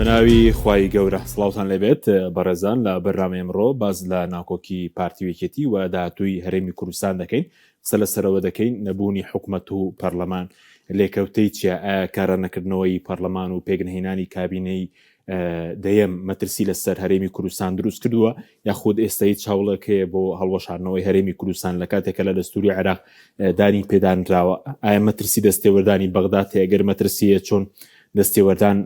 بەناوی خوای گەورە سڵاوتان لێبێت بەڕێزان لە بەرنامەی ئەمڕۆ باس لە ناکۆکی پارتی و یەکێتی و داهاتووی هەرێمی کوردستان دەکەین قسە لەسەرەوە دەکەین نەبوونی حکومەت و پەرلەمان لێکەوتەی چیە ئایا کارا نەکردنەوەی پەرلەمان و پێکنەهێنانی کابینەی دەیەم مەترسی لەسەر هەرێمی کوردستان دروست کردووە یاخود ئێستا هیچ هەوڵێک هەیە بۆ هەڵوەشاندنەوەی هەرێمی کوردستان لە کاتێک کە لە دەستوری عێراق دانی پێدانراوە ئایا مەترسی دەستێوەردانی بەغداد هەیە گەر مەترسیە چۆن دەستێوەردان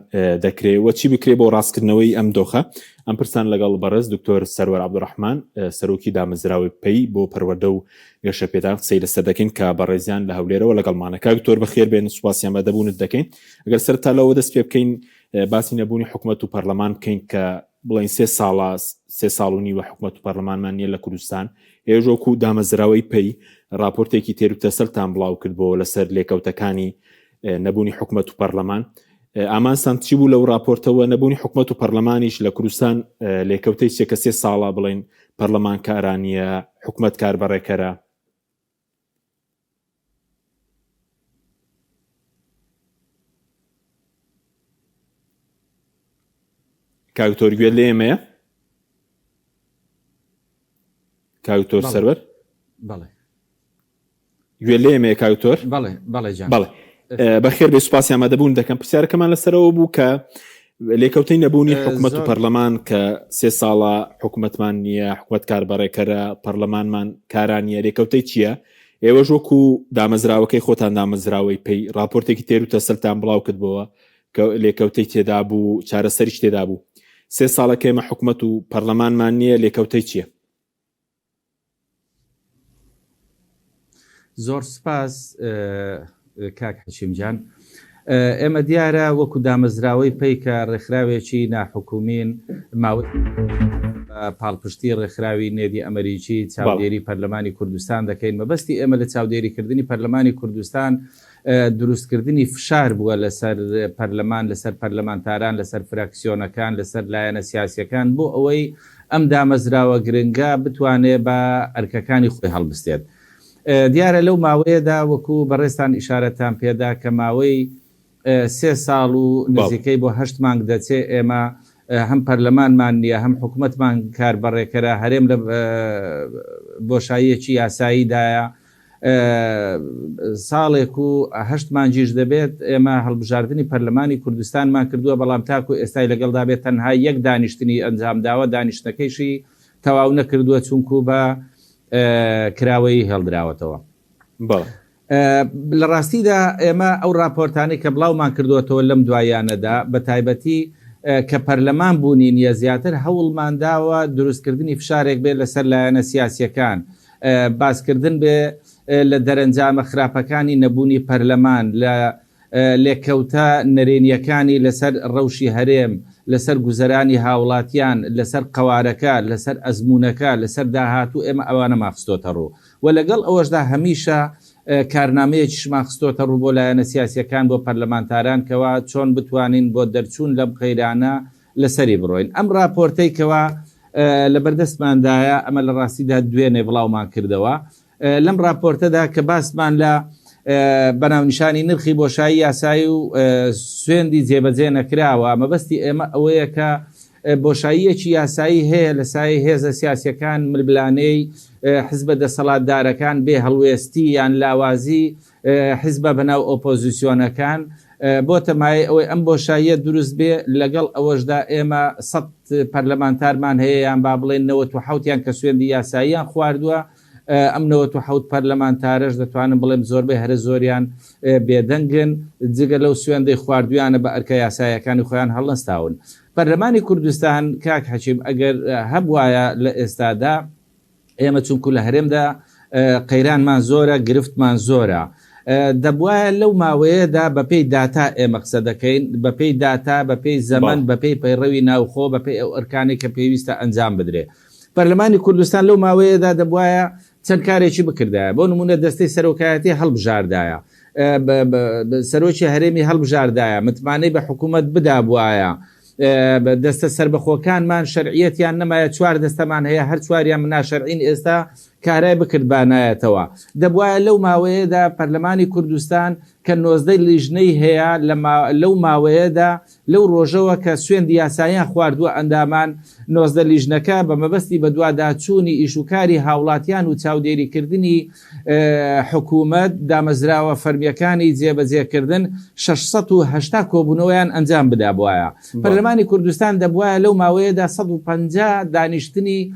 دەکرێ و چی بکرێ بۆ ڕاستکردنەوەی ئەم دۆخە ئەم پرسان لەگەڵ بەڕێز دکتۆر سەروەر عەبدولڕەحمان سەرۆکی دامەزراوەی پەی بۆ پەروەردە و گەشەپێدان قسەی لەسەر دەکەین کە بەڕێزیان لە هەولێرەوە لەگەڵمانە کاک دکتۆر بەخێر بێن سوپاسی ئامادەبوونت دەکەین ئەگەر سەرەتا لەوە دەست پێ بکەین باسی نەبوونی حکومەت و پەرلەمان بکەین کە بڵێن سێ ساڵە سێ ساڵ و نیوە حکومەت و پەرلەمانمان نییە لە کوردستان ئێوەش وەکو دامەزراوەی پەی راپۆرتێکی تێر و تەسەلتان بڵاو کردبەوە لەسەر لێکەوتەکانی نەبوونی حکومەت و پەرلەمان ئامانسان چی بوو لەو راپۆرتەوە نەبوونی حکومەت و پەرلەمانیش لە کوردستان لێکەوتەی چیە کە سێ ساڵە بڵێن پەرلەمان کارانیە حکومەت کار بەڕێکەرە؟ کاک تۆر گوێت لێ ئێمەیە؟ کاک تۆر سەروەر؟ بەڵێ گوێ لێ ئێمەیە کاک تۆر؟ بەڵێ بەڵێ جان. بەڵێ بەخێر بێ سوپاسی ئامادەبوون دەکەم پرسیارەکەمان لەسەرەوە بوو کە لێکەوتەی نەبوونی حکومەت و پەرلەمان کە سێ ساڵە حکومەتمان نییە حکومەت کاربەڕێکەرە پەرلەمانمان کارا نییە لێکەوتەی چییە؟ ئێوەش وەکو دامەزراوەکەی خۆتان دامەزراوەی پێی راپۆرتێکی تێر و تەسەلتان بڵاو کردبەوە کە لێکەوتەی تێدا بوو چارەسەریش تێدا بوو سێ ساڵە کە ئێمە حکومەت و پەرلەمانمان نییە لێکەوتەی چییە؟ زۆر سپاس کاک حەکیم گیان. ئێمە دیارە وەکو دامەزراوەی پەیکە ڕێکخراوێکی ناحکومین ماوەی بە پاڵپشتی ڕێکخراوی نێدی ئەمەریکی چاودێری پەرلەمانی کوردستان دەکەین مەبەستی ئێمە لە چاودێریکردنی پەرلەمانی کوردستان دروستکردنی فشار بووە لەسەر پەرلەمان، لەسەر پەرلەمانتاران، لەسەر فراکسیۆنەکان، لەسەر لایەنە سیاسییەکان بۆ ئەوەی ئەم دامەزراوە گرنگە بتوانێ بە ئەرکەکانی خۆی هەڵبستێت. دیارە لەو ماوەیەدا وەکو بەڕێزتان ئیشارەتان پێدا کە ماوەی سێ ساڵ و نزیکەی بۆ هەشت مانگ دەچێ ئێمە هەم پەرلەمانمان نییە، هەم حکومەتمان کاربەڕێکەرە، هەرێم لە بۆشاییەکی یاساییدایە، ساڵێک و هەشت مانگیش دەبێت ئێمە هەڵبژاردنی پەرلەمانی کوردستانمان کردووە، بەڵام تاکو ئێستای لەگەڵدا بێت تەنها یەک دانیشتنی ئەنجامداوە، دانیشتنەکەیشی تەواو نەکردووە چونکو بە کراوەیی هێڵدراوەتەوە. لە ڕاستیدا ئێمە ئەو ڕاپۆرتانەی کە بڵاومان کردووەتەوە لەم دواییانەدا بە تایبەتی کە پەرلەمان بوونی نییە زیاتر هەوڵمان داوە دروستکردنی فشارێک بێت لەسەر لایەنە سیاسییەکان باسکردن بێ لە دەرەنجامە خراپەکانی نەبوونی پەرلەمان، لە لێکەوتە نەرێنییەکانی لەسەر ڕەوشی هەرێم، لەسەر گوزەرانی هاوڵاتیان، لەسەر قەوارەکە، لەسەر ئەزموونەکە، لەسەر داهاتوو ئێمە ئەوانەمان خستۆتە ڕوو و لەگەڵ ئەوەشدا هەمیشە کارنامەیەکیشمان خستۆتە ڕوو بۆ لایەنە سیاسییەکان، بۆ پەرلەمانتاران کەوا چۆن بتوانین بۆ دەرچوون لەم قەیرانە لەسەری بڕۆین. ئەم ڕاپۆرتەی کەوا لەبەردەستماندایە، ئەمە لە ڕاستیدا دوێنێ بڵاومان کردەوە. لەم ڕاپۆرتەدا کە باسمان لە بەناونیشانی نرخی بۆشایی یاسایی و سوێندی جێبەجێ نەکراوە، مەبەستی ئێمە ئەوەیە کە بۆشاییەکی یاسایی هەیە لە سایەی هێزە سیاسییەکان، ململانێی حزبە دەسەڵاتدارەکان، بێ هەڵوێستی یان لاوازی حیزبە بەناو ئۆپۆزیسیۆنەکان بۆتە مایەی ئەوەی ئەم بۆشاییە دروست بێ، لەگەڵ ئەوەشدا ئێمە سەت پەرلەمانتارمان هەیە یان با بڵێین 97 یان کە سوێندی یاساییان خواردووە، ئەم 97 پەرلەمانتارەش دەتوانم بڵێم زۆربەی هەرە زۆریان بێدەنگن، جگە لەو سوێندەی خواردوویانە بە ئەرکە یاساییەکانی خۆیان هەڵنەستاون. پەرلەمانی کوردستان کاک حەکیم ئەگەر هەبوایە لە ئێستادا، ئێمە چونکو لە هەرێمدا قەیرانمان زۆرە، گرفتمان زۆرە، دەبوایە لەو ماوەیەدا بەپێی داتا ئێمە قسە دەکەین، بەپێی داتا، بەپێی زەمەن، بەپێی پەیڕەوی ناوخۆ، بەپێی ئەو ئەرکانەی کە پێویستە ئەنجام بدرێ. پەرلەمانی کوردستان لەو ماوەیەدا دەبوایە چەند کارێکی بکردایە، بۆ نموونە دەستەی سەرۆکایەتی هەڵبژاردایە، سەرۆکی هەرێمی هەڵبژاردایە، متمانەی بە حکوومەت بدابوایە، دەستە سەربەخۆکانمان شەرعیەتیان نەمایە، چوار دەستەمان هەیە هەر چواریان ناشەرعین ئێستا کارای بکردبانایەتەوە. دەبوایە لەو ماوەیەدا پەرلەمانی کوردستان کە 19 لیژنەی هەیە لە لەو ماوەیەدا لەو ڕۆژەوە کە سوێندی یاساییان خواردووە ئەندامان 19 لیژنەکە بە مەبەستی بەدواداچوونی ئیشوکاری هاوڵاتیان و چاودێریکردنی حکومەت، دامەزراوە فەرمییەکانی جێبەجێکردن 680 کۆبوونەوەیان ئەنجام بدابوایە. پەرلەمانی کوردستان دەبوایە لەو ماوەیەدا 150 دانیشتنی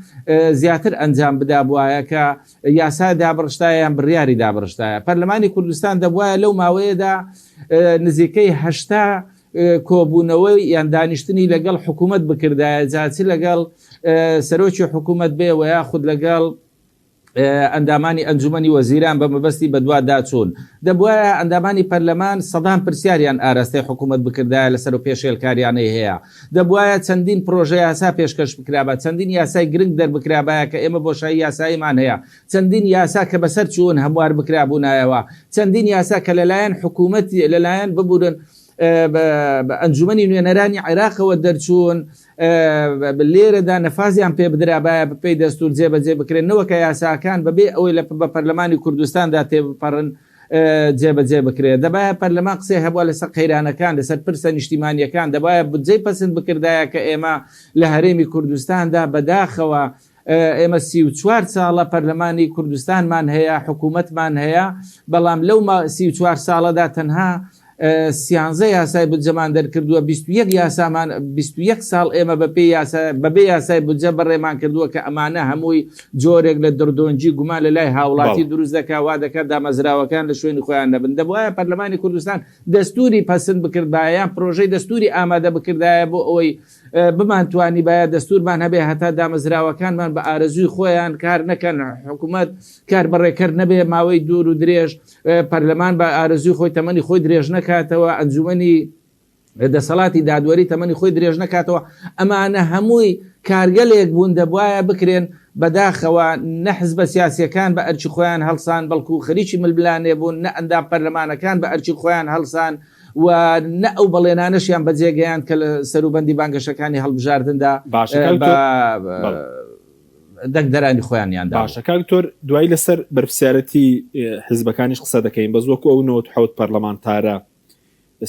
زیاتر ئەنجام بدابوایە کە یاسا دابڕشتایە یان بڕیاری دابڕشتایە. پەرلەمانی کوردستان دەبوایە لەو ماوەیەدا نزیکەی 80 کۆبوونەوەی یان دانیشتنی لەگەڵ حکومەت بکردایە، جا چ لەگەڵ سەرۆکی حکومەت بێ وە یاخود لەگەڵ ئەندامانی ئەنجومەنی وەزیران بە مەبەستی بەدواداچوون. دەبوایە ئەندامانی پەرلەمان سەدان پرسیاریان ئاراستەی حکومەت بکردایە لەسەر ئەو پێشێلکاریانەی هەیە. دەبوایە چەندین پرۆژە یاسا پێشکەش بکرابا، چەندین یاسای گرنگ دەربکرابایە کە ئێمە بۆشایی یاساییمان هەیە، چەندین یاسا کە بەسەر چوون هەموار بکرابوونایەوە، چەندین یاسا کە لەلایەن حکومەت لەلایەن ببورن ئەنجومەنی نوێنەرانی عێراقەوە دەرچوون لێرەدا نەفازیان پێ بدرابایە بەپێی دەستور جێبەجێ بکرێن نەوەکە یاساکان بەبێ ئەوەی لە بە پەرلەمانی کوردستاندا تێبپەڕن جێبەجێ بکرێت. دەبایە پەرلەمان قسەی هەبووە لەسەر قەیرانەکان، لەسەر پرسە نیشتیمانییەکان، دەبایە بودجەی پەسند بکردایە کە ئێمە لە هەرێمی کوردستاندا بەداخەوە ئێمە 34 ساڵە پەرلەمانی کوردستانمان هەیە، حکوومەتمان هەیە، بەڵام لەو 34 ساڵەدا تەنها سیانزە یاسای بودجەمان دەرکردووە، 21 یاسامان، 21 ساڵ ئێمە بەپێی یاسا، بەبێ یاسای بودجە بەڕێمان کردووە کە ئەمانە هەمووی جۆرێک لە دڕدۆنگی گومان لە لای هاوڵاتی دروست دەکا، وا دەکات دامەزراوەکان لە شوێنی خۆیان نەبن. دەبوایە پەرلەمانی کوردستان دەستووری پەسند بکردبایە یان پرۆژەی دەستووری ئامادە بکردایە بۆ ئەوەی بمانتوانیبایە دەستوورمان هەبێ هەتا دامەزراوەکانمان بە ئارەزووی خۆیان کار نەکەن، حکومەت کاربەڕێکەر نەبێ ماوەی دوور و درێژ، پەرلەمان بە ئارەزووی خۆی تەمەنی خۆی درێژ نەکاتەوە، ئەنجومەنی دەسەڵاتی دادوەری تەمەنی خۆی درێژ نەکاتەوە، ئەمانە هەمووی کارگەلێک بوون دەبوایە بکرێن، بەداخەوە نە حزبە سیاسیەکان بە ئەرکی خۆیان هەڵسان بەڵکو خەریکی ململانێ بوون، نە ئەندام پەرلەمانەکان بە ئەرکی خۆیان هەڵسان و نە ئەو بەڵێنانەشیان بەجێ گەیاند کە لە سەروبەندی بانگەشەکانی هەڵبژاردندا بە دەنگدەرانی خۆیانیان دابوو. باشە کاک دکتۆر دوایی لەسەر بەرپرسیارەتی حزبەکانیش قسە دەکەین بەس وەکو ئەو 97 پەرلەمانتارە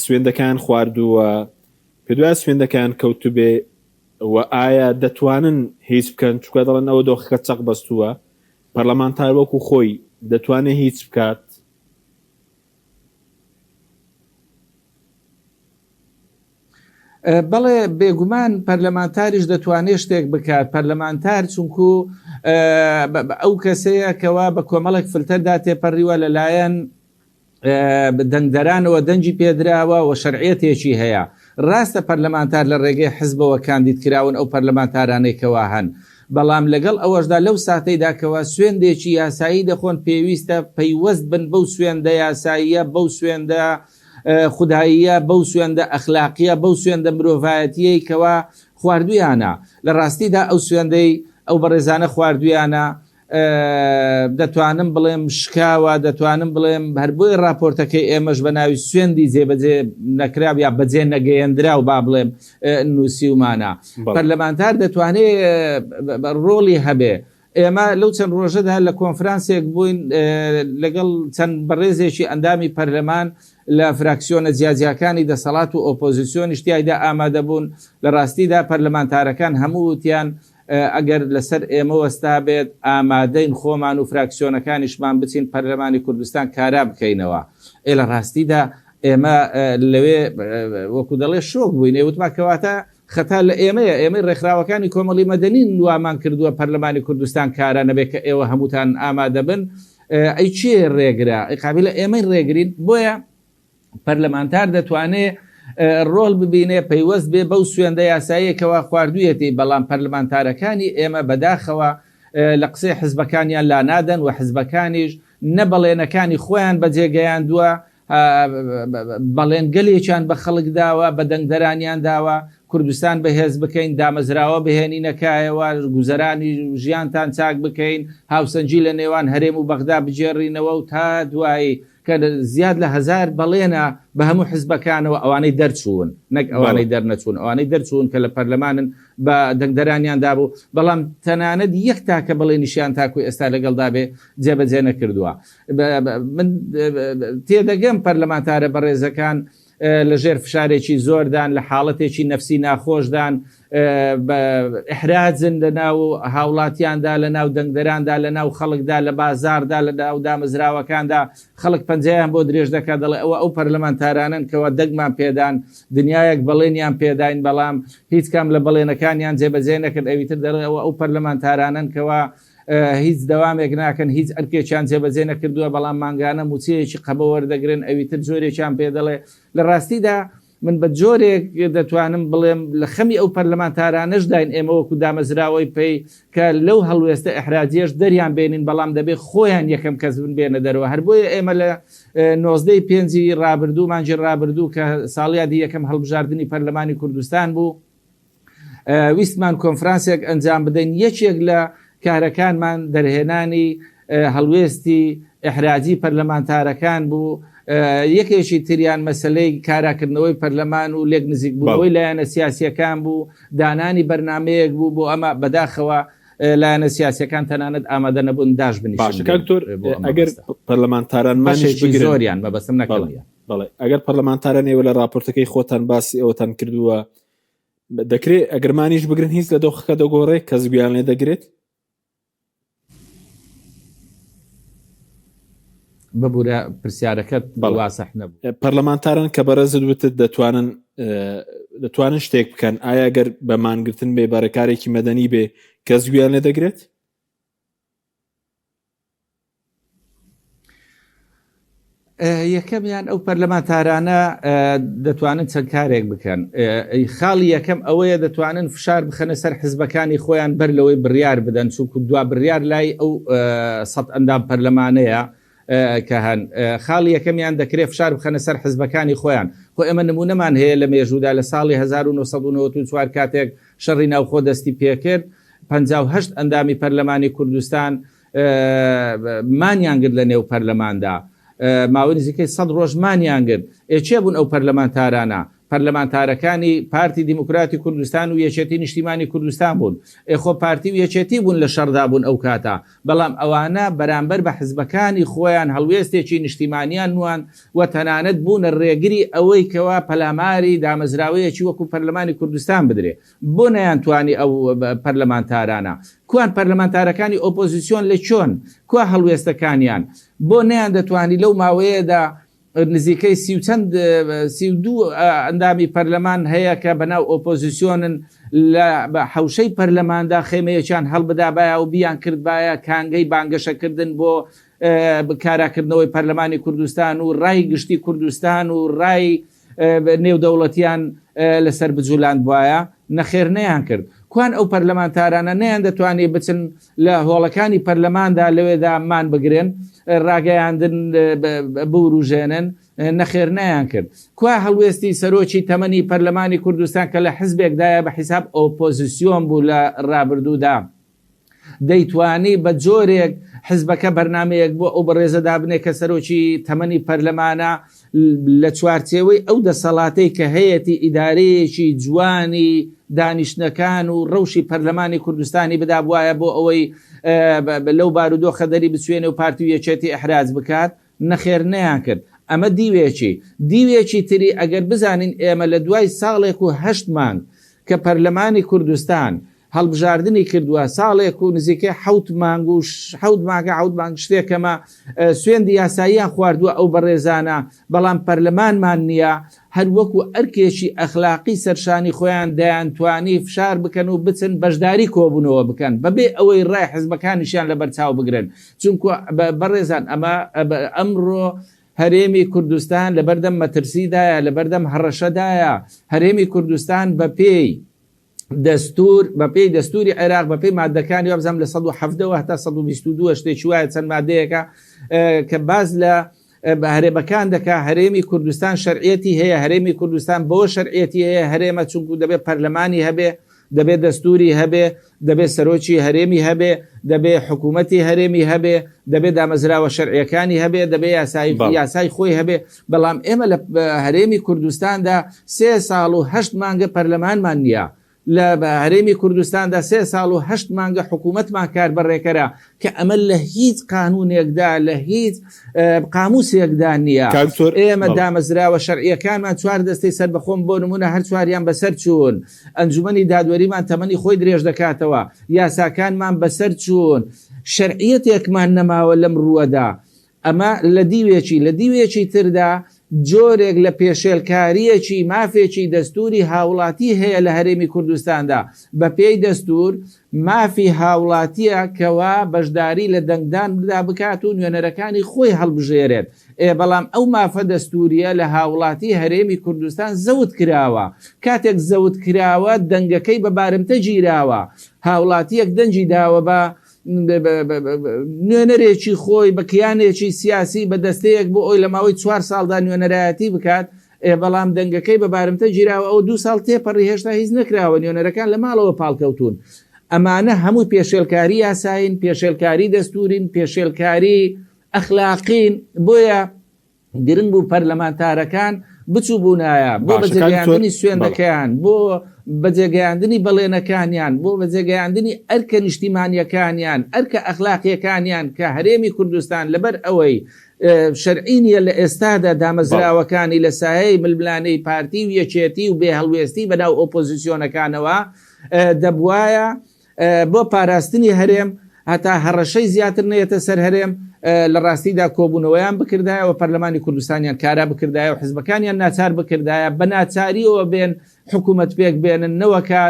سوێندەکەیان خواردووە پێدوایە سوێندەکەیان کەوتبێ و ئایا دەتوانن هیچ بکەن چونکە دەڵێن ئەوە دۆخەکە چەق بەستووە پەرلەمانتار وەکو خۆی دەتوانێت هیچ بکات؟ بەڵێ بێگومان پەرلەمانتاریش دەتوانێت شتێک بکات، پەرلەمانتار چونکو ئەو کەسەیە کەوا بە کۆمەڵێک فلتەردا تێپەڕیوە لەلایەن دەنگدەرانەوە دەنگی پێدراوە و شەرعیەتێکی هەیە. ڕاستە پەرلەمانتار لە ڕێگەی حزبەوە کاندید کراون ئەو پەرلەمانتارانەی کەوا هەن، بەڵام لەگەڵ ئەوەشدا لەو ساتەیدا کەوا سوێندێکی یاسایی دەخۆن پێویستە پەیوەست بن بەو سوێندە یاساییە، بەو سوێندە خوداییە، بەو سوێندە ئەخلاقییە، بەو سوێندە مرۆڤایەتییەی کەوا خواردوویانە. لە ڕاستیدا ئەو سوێندەی ئەو بەڕێزانە خواردوویانە، دەتوانم بڵێم شکاوە، دەتوانم بڵێم هەر بۆیە ڕاپۆرتەکەی ئێمەش بە ناوی سوێندی جێبەجێ نەکراو یا بەجێ نەگەیەندراو با بڵێم نووسیومانە. پەرلەمانتار دەتوانێ ڕۆڵی هەبێ. ئێمە لەو چەند ڕۆژەدا لە کۆنفرانسێک بووین لەگەڵ چەند بەڕێزێکی ئەندامی پەرلەمان لە فراکسیۆنە جیاجیاکانی دەسەڵات و ئۆپۆزیسیۆنیش تیایدا ئامادەبوون، لە ڕاستیدا پەرلەمانتارەکان هەموو وتیان ئەگەر لەسەر ئێمە وەستابێت ئامادەین خۆمان و فراکسیۆنەکانیشمان بچین پەرلەمانی کوردستان کارا بکەینەوە. ئێ لە ڕاستیدا ئێمە لەوێ وەکو دەڵێ شۆک بووین، ئێ وتمان کەواتە خەتا لە ئێمەیە، ئێمەی ڕێکخراوەکانی کۆمەڵی مەدەنین وامان کردووە پەرلەمانی کوردستان کارا نەبێت کە ئێوە هەمووتان ئامادەبن، ئەی کێ ڕێگرە؟ ئەی قابیلە ئێمەی ڕێگرین؟ بۆیە پەرلەمانتار دەتوانێ ڕۆڵ ببینێ پەیوەست بێ بەو سوێندە یاساییە کەوا خواردوویەتی، بەڵام پەرلەمانتارەکانی ئێمە بەداخەوە لە قسەی حزبەکانیان لانادەن و حزبەکانیش نە بەڵێنەکانی خۆیان بەجێ گەیاندووە بەڵێن گەلێکیان بە خەڵک داوە، بە دەنگدەرانیان داوە، کوردستان بەهێز بکەین، دامەزراوە بهێنینە کایەوە، گوزەرانی ژیانتان چاک بکەین، هاوسەنگی لە نێوان هەرێم و بەغدا بگێڕینەوە و تا دوایی. کە زیاد لە هەزار بەڵێنە بە هەموو حزبەکانەوە ئەوانەی دەرچوون نەک ئەوانەی دەرنەچوون ئەوانەی دەرچوون کە لە پەرلەمانن بە دەنگدەرانیان دابوو بەڵام تەنانەت یەک تاکە بەڵێنیشیان تاکو ئێستا لەگەڵدا بێ جێبەجێ نەکردووە. من تێدەگەم پەرلەمانتارە بەڕێزەکان لە ژێر فشارێکی زۆردان، لە حاڵەتێکی نەفسی ناخۆشدان، ئیحراجن لە ناو هاوڵاتیاندا، لە ناو دەنگدەراندا، لە ناو خەڵکدا، لە بازاڕدا، لە ناو دامەزراوەکاندا، خەڵک پەنجەیان بۆ درێژ دەکات دەڵێ ئەوە ئەو پەرلەمانتارانەن کەوا دەنگمان پێدان، دنیایەک بەڵێنیان پێداین بەڵام هیچ کام لە بەڵێنەکانیان جێبەجێ نەکرد، ئەویتر دەڵێ ئەوە ئەو پەرلەمانتارانەن کەوا هیچ دەوامێک ناکەن، هیچ ئەرکێکیان جێبەجێ نەکردووە، بەڵام مانگانە مووچەیەکی قەبە وەردەگرن، ئەویتر جۆرێکیان پێ دەڵێ. لە ڕاستیدا من بە جۆرێک دەتوانم بڵێم لە خەمی ئەو پەرلەمانتارانەشداین ئێمە وەکو دامەزراوەی پەی کە لەو هەڵوێستە ئیحراجیەش دەریان بێنین، بەڵام دەبێ خۆیان یەکەم کەس بن بێنە دەرەوە. هەر بۆیە ئێمە لە 19 ی پێنجی ڕابردوو، مانگی ڕابردوو کە ساڵیادی یەکەم هەڵبژاردنی پەرلەمانی کوردستان بوو، ویستمان کۆنفرانسێک ئەنجام بدەین، یەکێک لە کارەکانمان دەرهێنانی هەڵوێستی ئیحراجی پەرلەمانتارەکان بوو، یەکێکی تریان مەسەلەی کاراکردنەوەی پەرلەمان و لێک نزیکبوونەوەی لایەنە سیاسییەکان بوو، دانانی بەرنامەیەک بوو بۆ ئەمە، بەداخەوە لایەنە سیاسییەکان تەنانەت ئامادە نەبوون داش بنیشن باشە کاک دکتۆر بۆ ئەم ئەگەر مەبەستە. پەرلەمانتارانمانیش بەشێکی بگرن زۆریان مەبەستم نەک بەڵێ هەموویان. بەڵێ ئەگەر پەرلەمانتاران ئێوە لە راپۆرتەکەی خۆتان باسی ئەوەتان کردووە دەکرێت ئەگەرمانیش بگرن هیچ لە دۆخەکە دەگۆڕێ کەس گویان لێ دەگرێت؟ ببورە پرسیارەکەت وازح نەبوو. پەرلەمانتاران کە بەڕێزت وتت دەتوانن دەتوانن شتێک بکەن ئایا گەر بە مانگرتن بێ بە ڕێکارێکی مەدەنی بێ کەس گویان لێ دەگرێت؟ یەکەمیان ئەو پەرلەمانتارانە دەتوانن چەند کارێک بکەن خاڵی یەکەم ئەوەیە دەتوانن فشار بخەنە سەر حزبەکانی خۆیان بەر لەوەی بڕیار بدەن چونکو دوا بڕیار لای ئەو سەد ئەندام پەرلەمانەیە کە هەن خاڵی یەکەمیان دەکرێت فشار بخەنە سەر حزبەکانی خۆیان خۆ ئێمە نمونەمان هەیە لە مێژوودا لە ساڵی 1994 کاتێک شەڕی ناوخۆ دەستی پێکرد 58 ئەندامی پەرلەمانی کوردستان مانیان گرت لە نێو پەرلەماندا ماوەی نزیکەی سەد ڕۆژ مانیان گرت. ئێ کێ بوون ئەو پەرلەمانتارانە؟ پەرلەمانتارەکانی پارتی دیموکراتی کوردستان و یەکێتی نیشتیمانی کوردستان بوون. ئێ خۆ پارتی و یەکێتی بوون لە شەڕدا بوون ئەو کاتە. بەڵام ئەوانە بەرامبەر بە حزبەکانی خۆیان هەڵوێستێکی نیشتیمانیان نواند و تەنانەت بوونە ڕێگری ئەوەی کەوا پەلاماری دامەزراوەیەکی وەکو پەرلەمانی کوردستان بدرێ. بۆ نەیانتوانی ئەو پەرلەمانتارانە؟ کوان پەرلەمانتارەکانی ئۆپۆزیسیۆن لە کوێن؟ کوا هەڵوێستەکانیان؟ بۆ نەیاندەتوانی لەو ماوەیەدا نزیکەی سی و چەند 32 ئەندامی پەرلەمان هەیە کە بەناو ئۆپۆزیسیۆنن لە حەوشەی پەرلەماندا خێمەیەکیان هەڵبدابایە و بیانکردبایە کانگەی بانگەشەکردن بۆ کاراکردنەوەی پەرلەمانی کوردستان و ڕای گشتی کوردستان و ڕای نێودەوڵەتیان لەسەر بجولاندبوایە؟ نەخێر نەیانکرد. کوان ئەو پەرلەمانتارانە نەیاندەتوانی بچن لە هۆڵەکانی پەرلەماندا لەوێدا مان بگرن، ڕاگەیاندن بوروژێنن؟ نەخێر نەیانکرد. کوا هەڵوێستی سەرۆکی تەمەنی پەرلەمانی کوردستان کە لە حزبێکدایە بە حیساب ئۆپۆزسیۆن بوو لە ڕابردوودا؟ دەیتوانی بە جۆرێک حزبەکە بەرنامەیەک بۆ ئەو بەڕێزە دابنێ کە سەرۆکی تەمەنی پەرلەمانە لە چوارچێوەی ئەو دەسەڵاتەی کە هەیەتی ئیدارەیەکی جوانی دانیشتنەکان و ڕەوشی پەرلەمانی کوردستانی بدابوایە بۆ ئەوەی لەو بارودۆخە دەری بچوێنێ و پارتی و یەکێتی ئیحراج بکات. نەخێر نەیانکرد. ئەمە دیوێکی. دیوێکی تری ئەگەر بزانین ئێمە لە دوای ساڵێک و هەشت مانگ کە پەرلەمانی کوردستان هەڵبژاردنی کردووە، ساڵێک و نزیکەی حەوت مانگ و حەوت مانگە حەوت مانگ شتێک کەمە سوێندی یاساییان خواردووە ئەو بەڕێزانە، بەڵام پەرلەمانمان نییە، هەر وەکو ئەرکێکی ئەخلاقی سەرشانی خۆیان دەیانتوانی فشار بکەن و بچن بەشداری کۆبوونەوە بکەن بەبێ ئەوەی ڕای حزبەکانیشیان لەبەرچاو بگرن چونکو بەڕێزان ئەمە ئەمڕۆ هەرێمی کوردستان لەبەردەم مەترسیدایە لەبەردەم هەڕەشەدایە هەرێمی کوردستان بەپێی دەستور بەپێی دەستوری عێراق بەپێی مادەکانی وابزانم لە 117 وە هەتا 122 شتێکی وایە چەند مادەیەکە کە باس لە هەرێمەکان دەکا هەرێمی کوردستان شەرعیەتی هەیە هەرێمی کوردستان بەوە شەرعیەتی هەیە هەرێمە چونکو دەبێت پەرلەمانی هەبێ. دەبێ دەستوری هەبێ، دەبێ سەرۆکی هەرێمی هەبێ، دەبێ حکوومەتی هەرێمی هەبێ، دەبێ دامەزراوە شەرعیەکانی هەبێ، دەبێ یاسای یاسای خۆی هەبێ، بەڵام ئێمە لە هەرێمی کوردستاندا سێ ساڵ و هەشت مانگە پەرلەمانمان نییە. لە هەرێمی کوردستاندا سێ ساڵ و هەشت مانگە حکوومەتمان کاربەڕێکەرە کە ئەمە لە هیچ قانوونێکدا لە هیچ قامووسێکدا نییە. کاک دکتۆر ئێمە بەڵێ. دامەزراوە شەرعییەکانمان چوار دەستەی سەربەخۆن بۆ نموونە هەر چواریان بەسەر چوون. ئەنجومەنی دادوەریمان تەمەنی خۆی درێژ دەکاتەوە، یاساکانمان بەسەر چوون، شەرعیەتێکمان نەماوە لەم ڕووەدا. ئەمە لە دیوێکی، لە دیوێکی تردا جۆرێک لە پێشێلکارییەکی مافێکی دەستووری هاوڵاتی هەیە لە هەرێمی کوردستاندا. بەپێی دەستوور مافی هاوڵاتییە کەوا بەشداری لە دەنگداندا بکات و نوێنەرەکانی خۆی هەڵبژێرێت. ئێ بەڵام ئەو مافە دەستوورییە لە هاوڵاتی هەرێمی کوردستان زەوت کراوە. کاتێک زەوت کراوە دەنگەکەی بە بارمتە گیراوە. هاوڵاتییەک دەنگی داوە بە نوێنەرێکی خۆی، بە کیانێکی سیاسی، بە دەستەیەک بۆ ئەوی لە ماوەی چوار ساڵدا نوێنەرایەتی بکات، ئێ بەڵام دەنگەکەی بە بارمتە گیراوە ئەوە دوو ساڵ تێپەڕی هێشتا هیچ نەکراوە نوێنەرەکان لە ماڵەوە پاڵکەوتوون. ئەمانە هەمووی پێشێلکاری یاسایین، پێشێلکاری دەستوورین، پێشێلکاری ئەخلاقین، بۆیە گرنگ بوو پەرلەمانتارەکان بچووبوونایە بۆ باشە کاک دکتۆر بەجێگەیاندنی بەڵێ. سوێندەکەیان، بۆ بەجێگەیاندنی بەڵێنەکانیان، بۆ بەجێگەیاندنی ئەرکە نیشتیمانییەکانیان، ئەرکە ئەخلاقییەکانیان کە هەرێمی کوردستان لەبەر ئەوەی شەرعی نییە لە ئێستادا بەڵێ. دامەزراوەکانی لە سایەی ململانێی پارتی و یەکێتی و بێهەڵوێستی بەناو ئۆپۆزیسیۆنەکانەوە دەبوایە بۆ پاراستنی هەرێم هەتا هەڕەشەی زیاتر نەیەتە سەر هەرێم لە ڕاستیدا کۆبوونەوەیان بکردایە و پەرلەمانی کوردستانیان کارا بکردایە و حزبەکانیان ناچار بکردایە بە ناچاریەوە بێن حکوومەت پێک بێنن نەوەکا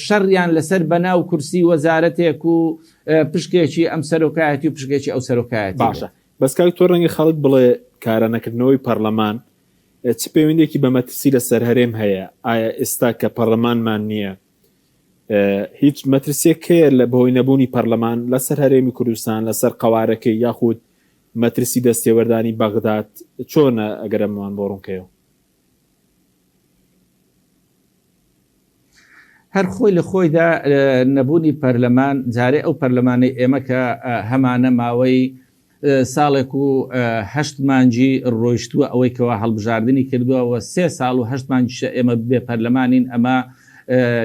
شەڕیان لەسەر بەناو کورسی وەزارەتێک و پشکێکی ئەم سەرۆکایەتی و پشکێکی ئەو سەرۆکایەتی باشە بەس کاک تۆ ڕەنگە خەڵک بڵێ کارا نەکردنەوەی پەرلەمان چ پەیوەندێکی بە مەترسی لەسەر هەرێم هەیە ئایا ئێستا کە پەرلەمانمان نییە هیچ مەترسیەک هەیە لە بەهۆی نەبوونی پەرلەمان لەسەر هەرێمی کوردستان لەسەر قەوارەکەی یاخود مەترسی دەستێوەردانی بەغداد چۆنە ئەگەر ئەمەمان بۆ ڕوونکەیەوە؟ هەر خۆی لە خۆیدا نەبوونی پەرلەمان، جارێ ئەو پەرلەمانەی ئێمە کە هەمانە ماوەی ساڵێک و هەشت مانگی ڕۆیشتووە ئەوەی کەوا هەڵبژاردنی کردووە و سێ ساڵ و هەشت مانگیشە ئێمە بێ پەرلەمانین ئەمە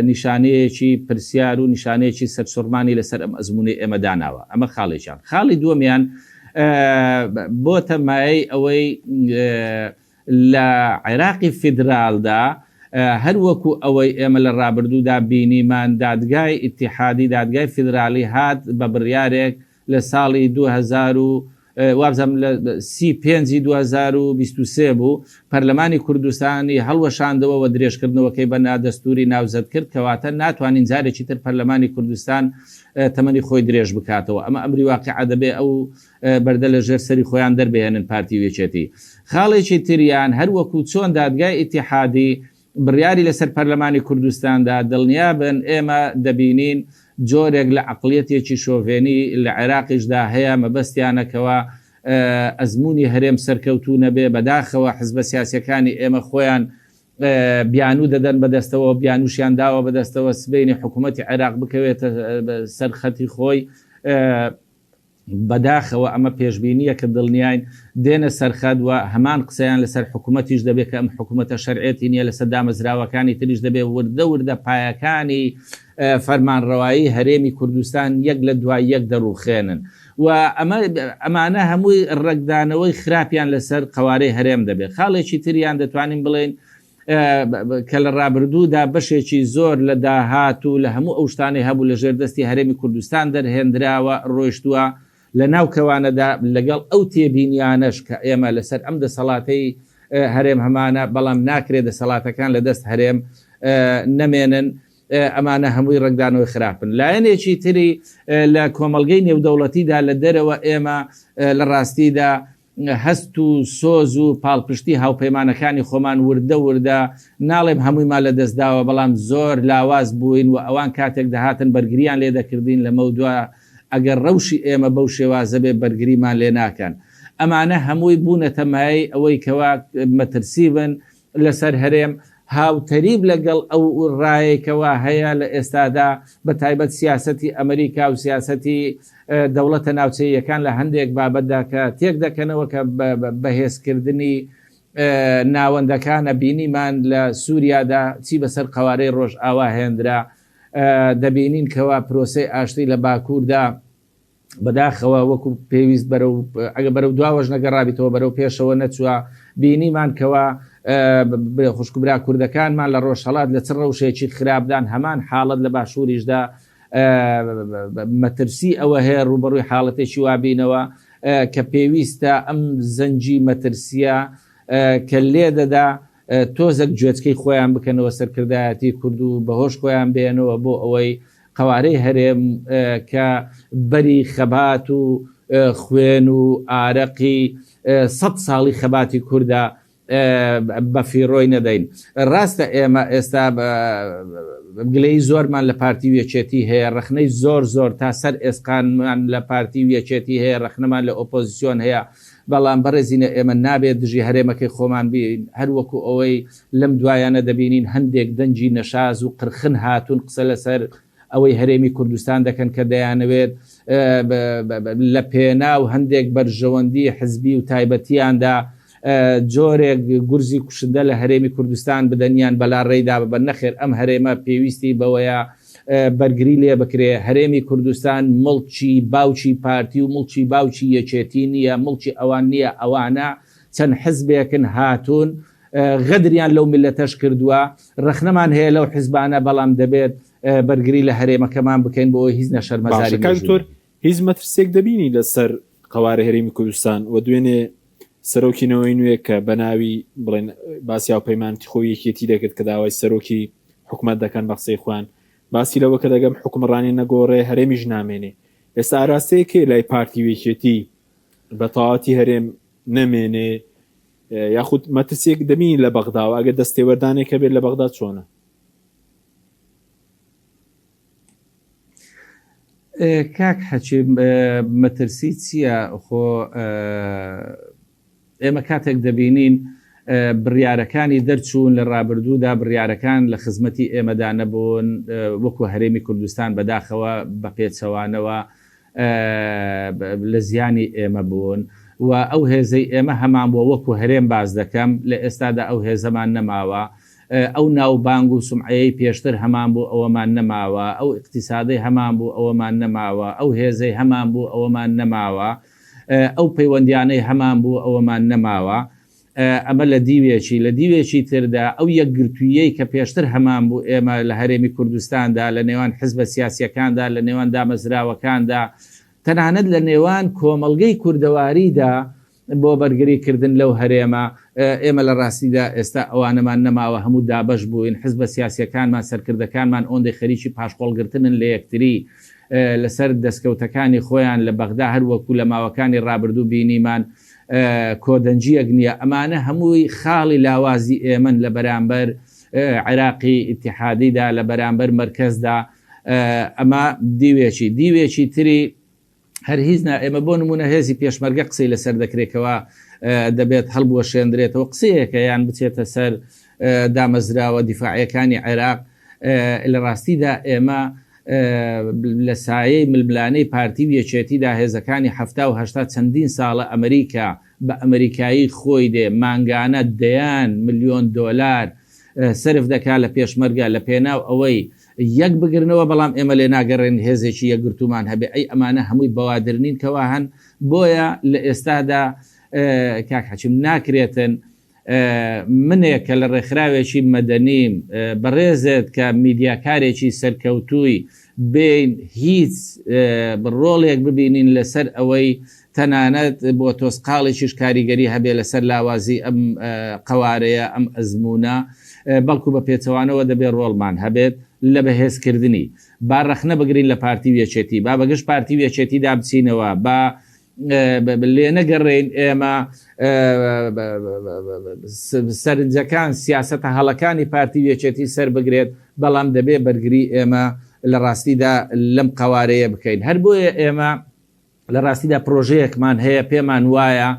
نیشانەیەکی پرسیار و نیشانەیەکی سەرسوڕمانی لەسەر ئەم ئەزموونەی ئێمە داناوە ئەمە خاڵێکیان خاڵی دووەمیان بۆتە مایەی ئەوەی لە عێراقی فیدرالدا هەر وەکو ئەوەی ئێمە لە ڕابردوودا بینیمان دادگای ئیتیحادی دادگای فیدرالی هات بە بڕیارێک لە ساڵی 2000 و وابزانم لە سی پێنجی 2023 بوو پەرلەمانی کوردستانی هەڵوەشاندەوە و درێژکردنەوەکەی بە نادەستووری ناوزەد کرد کەواتە ناتوانین جارێکی تر پەرلەمانی کوردستان تەمەنی خۆی درێژ بکاتەوە ئەمە ئەمری واقیعە دەبێ ئەو بەردە لە ژێر سەری خۆیان دەربهێنن پارتی و یەکێتی. خاڵێکی تریان هەر وەکو چۆن دادگای ئیتیحادی بڕیاری لەسەر پەرلەمانی کوردستان دا، دڵنیابن ئێمە دەبینین جۆرێک لە عەقڵیەتێکی شۆڤێنی لە عێراقیشدا هەیە مەبەستیانە کەوا ئەزموونی هەرێم سەرکەوتوو نەبێ، بەداخەوە حزبە سیاسیەکانی ئێمە خۆیان بیانوو دەدەن بەدەستەوە، بیانووشیان داوە بەدەستەوە سبەینێ حکوومەتی عێراق بکەوێتە سەر خەتی خۆی. بەداخەوە ئەمە پێشبینییە کە دڵنیاین دێنە سەرخەت و هەمان قسەیان لەسەر حکومەتیش دەبێت کە ئەم حکومەتە شەرعیەتی نییە لەسەر دامەزراوەکانی تریش دەبێت وردە وردە پایەکانی فەرمانڕەوایی هەرێمی کوردستان یەک لە دوای یەک دەڕوخێنن و ئەمە ئەمانە هەمووی ڕەگدانەوەی خراپیان لەسەر قەوارەی هەرێم دەبێت خاڵێکی تریان دەتوانین بڵێین کە لە ڕابردوودا بەشێکی زۆر لە داهات و لە هەموو ئەو شتانەی هەبوو لە ژێر دەستی هەرێمی کوردستان دەرهێندراوە ڕۆیشتووە لە ناو کەوانەدا لەگەڵ ئەو تێبینیانەش کە ئێمە لەسەر ئەم دەسەڵاتەی هەرێم هەمانە بەڵام ناکرێت دەسەڵاتەکان لە دەست هەرێم نەمێنن ئەمانە هەمووی ڕەنگدانەوەی خراپن. لایەنێکی تری لە کۆمەڵگەی نێودەوڵەتیدا لە دەرەوە ئێمە لە ڕاستیدا هەست و سۆز و پاڵپشتی هاوپەیمانەکانی خۆمان وردە وردە ناڵێم هەموویمان لە دەست داوە بەڵام زۆر لاواز بووین و ئەوان کاتێک دەهاتن بەرگریان لێ دەکردین لەمەودوا ئەگەر ڕەوشی ئێمە بەو شێوازە بێ بەرگریمان لێ ناکەن ئەمانە هەمووی بوونەتە مایەی ئەوەی کەوا مەترسی بن لەسەر هەرێم. هاوتەریب لەگەڵ ئەو ڕایەی کەوا هەیە لە ئێستادا بە تایبەت سیاسەتی ئەمریکا و سیاسەتی دەوڵەتە ناوچەییەکان لە هەندێک بابەتدا کە تێک دەکەنەوە کە بەهێزکردنی ناوەندەکانە بینیمان لە سوریادا چی بەسەر قەوارەی ڕۆژئاوا هێنرا دەبینین کەوا پرۆسەی ئاشتی لە باکووردا بەداخەوە وەکو پێویست بەرەو ئەگە بەرەو دواوەش نەگەڕابیتەوە بەرەو پێشەوە نەچووە بینیمان کەوا خوشک و برا کوردەکانمان لە ڕۆژهەڵات لە چ ڕەوشێکی خراپدان هەمان حاڵەت لە باشووریشدا مەترسی ئەوە هەیە ڕووبەڕووی حاڵەتێکی وا بینەوە کە پێویستە ئەم زەنگی مەترسیە کە لێدەدا تۆزێک گوێچکەی خۆیان بکەنەوە سەرکردایەتی کورد و بەهۆش خۆیان بێنەوە بۆ ئەوەی قەوارەی هەرێم کە بەری خەبات و خوێن و ئارەقی سەد ساڵی خەباتی کوردە بەفیڕۆی نەدەین. ڕاستە ئێمە ئێستا گلەیی زۆرمان لە پارتی و یەکێتی هەیە، ڕەخنەی زۆر زۆر تا سەر ئێسقانمان لە پارتی و یەکێتی هەیە، ڕەخنەمان لە ئۆپۆزیسیۆن هەیە، بەڵام بەڕێزینە ئێمە نابێت دژی هەرێمەکەی خۆمان بین، هەر وەکو ئەوەی لەم دوایانە دەبینین هەندێک دەنگی نەشاز و قرخن هاتوون قسە لەسەر ئەوەی هەرێمی کوردستان دەکەن کە دەیانەوێت لە پێناو هەندێک بەرژەوەندی حزبی و تایبەتیاندا جۆرێک گورزی کوشندە لە هەرێمی کوردستان بدەن یان بەلاڕێیدا ببەن، نەخێر ئەم هەرێمە پێویستی بەوەیە بەرگری لێ بکرێ، هەرێمی کوردستان موڵکی باوکی پارتی و موڵکی باوکی یەکێتی نییە، موڵکی ئەوان نییە، ئەوانە چەند حزبێکن هاتوون غەدریان لەو میللەتەش کردووە، ڕەخنەمان هەیە لەو حزبانە، بەڵام دەبێت بەرگری لە هەرێمەکەمان بکەین بۆ ئەوەی هیچ نەشەرمەزاری باشە کاک دکتۆر مێژووی. هیچ مەترسیەک دەبینی لەسەر قەوارەی هەرێمی کوردستان و دوێنێ سەرۆکی نەوەی نوێ کە بەناوی بڵێن باسی هاوپەیمانەتی خۆی یەکێتی دەکرد کە داوای سەرۆکی حکومەت دەکەن بە قسەی خۆیان باسی لەوە کە دەگەم حکومڕانی نەگۆڕێ هەرێمیش نامێنێ ئێستا ئاراستەیەک هەیە لای پارتی و یەکێتی بە تەواوەتی هەرێم نەمێنێ یاخود مەترسیەک دەبینی لە بەغداوە ئەگەر دەستێوەردانێک هەبێت لە بەغدا چۆنە؟ کاک حەکیم مەترسی چییە؟ خۆ ئێمە کاتێک دەبینین بڕیارەکانی دەرچوون لە ڕابردوودا بڕیارەکان لە خزمەتی ئێمەدا نەبوون وەکو هەرێمی کوردستان بەداخەوە بە پێچەوانەوە لە زیانی ئێمە بوون و ئەو هێزەی ئێمە هەمان بووە وەکو هەرێم باس دەکەم لە ئێستادا ئەو هێزەمان نەماوە ئەو ناوبانگ و سومعەیەی پێشتر هەمان بوو ئەوەمان نەماوە ئەو ئیقتیسادەی هەمان بوو ئەوەمان نەماوە ئەو هێزەی هەمان بوو ئەوەمان نەماوە ئەو پەیوەندیانەی هەمان بوو ئەوەمان نەماوە ئەمە لە دیوێکی، لە دیوێکی تردا ئەو یەکگرتووییەی کە پێشتر هەمانبوو ئێمە لە هەرێمی کوردستاندا، لە نێوان حزبە سیاسییەکاندا، لە نێوان دامەزراوەکاندا، تەنانەت لە نێوان کۆمەڵگەی کوردەواریدا بۆ بەرگری کردن لەو هەرێمە، ئێمە لە ڕاستیدا ئێستا ئەوانەمان نەماوە، هەموو دابەش بووین، حزبە سیاسییەکانمان، سەرکردەکانمان ئۆندەی خەریکی پاشقۆڵگرتنن لە یەکتری لەسەر دەستکەوتەکانی خۆیان لە بەغدا هەر وەکو لە ماوەکانی ڕابردوو بینیمان کۆدەنگییەک نییە، ئەمانە هەمووی خاڵی لاوازی ئێمەن لە بەرامبەر عێراقی ئیتیحادیدا، لە بەرامبەر مەرکەزدا، ئەمە دیوێکی. دیوێکی تری هەر هیچ نا، ئێمە بۆ نموونە هێزی پێشمەرگە قسەی لەسەر دەکرێت کەوا دەبێت هەڵبوەشێندرێتەوە، قسەیەکە یان بچێتە سەر دامەزراوە دیفاعییەکانی عێراق، لە ڕاستیدا ئێمە لە سایەی ململانێی پارتی و یەکێتیدا هێزەکانی 70 و 80 چەندین ساڵە ئەمریکا بە ئەمریکایی خۆی دێ مانگانە دەیان ملیۆن دۆلار سەرف دەکا لە پێشمەرگە لە پێناو ئەوەی یەک بگرنەوە بەڵام ئێمە لێ ناگەڕێن هێزێکی یەکگرتوومان هەبێ ئەی ئەمانە هەمووی بەوادر نین کەوا هەن بۆیە لە ئێستادا کاک حەکیم ناکرێتن منێک کە لە ڕێکخراوێکی مەدەنیم، بەڕێزت کە میدیاکارێکی سەرکەوتووی، بێین هیچ ڕۆڵێک ببینین لەسەر ئەوەی تەنانەت بۆ تۆزقاڵێکیش کاریگەری هەبێ لەسەر لاوازی ئەم قەوارەیە، ئەم ئەزموونە، بەڵکو بە پێچەوانەوە دەبێ ڕۆڵمان هەبێت لە بەهێزکردنی. با ڕەخنە بگرین لە پارتی و یەکێتی، با بەگژ پارتی و یەکێتیدا بچینەوە، با لێنەگەڕێین ئێمە سەرنجەکان سیاسەتە هەڵەکانی پارتی و یەکێتی سەر بگرێت، بەڵام دەبێ بەرگری ئێمە لە ڕاستیدا لەم قەوارەیە بکەین. هەر بۆیە ئێمە لە ڕاستیدا پرۆژەیەکمان هەیە پێمان وایە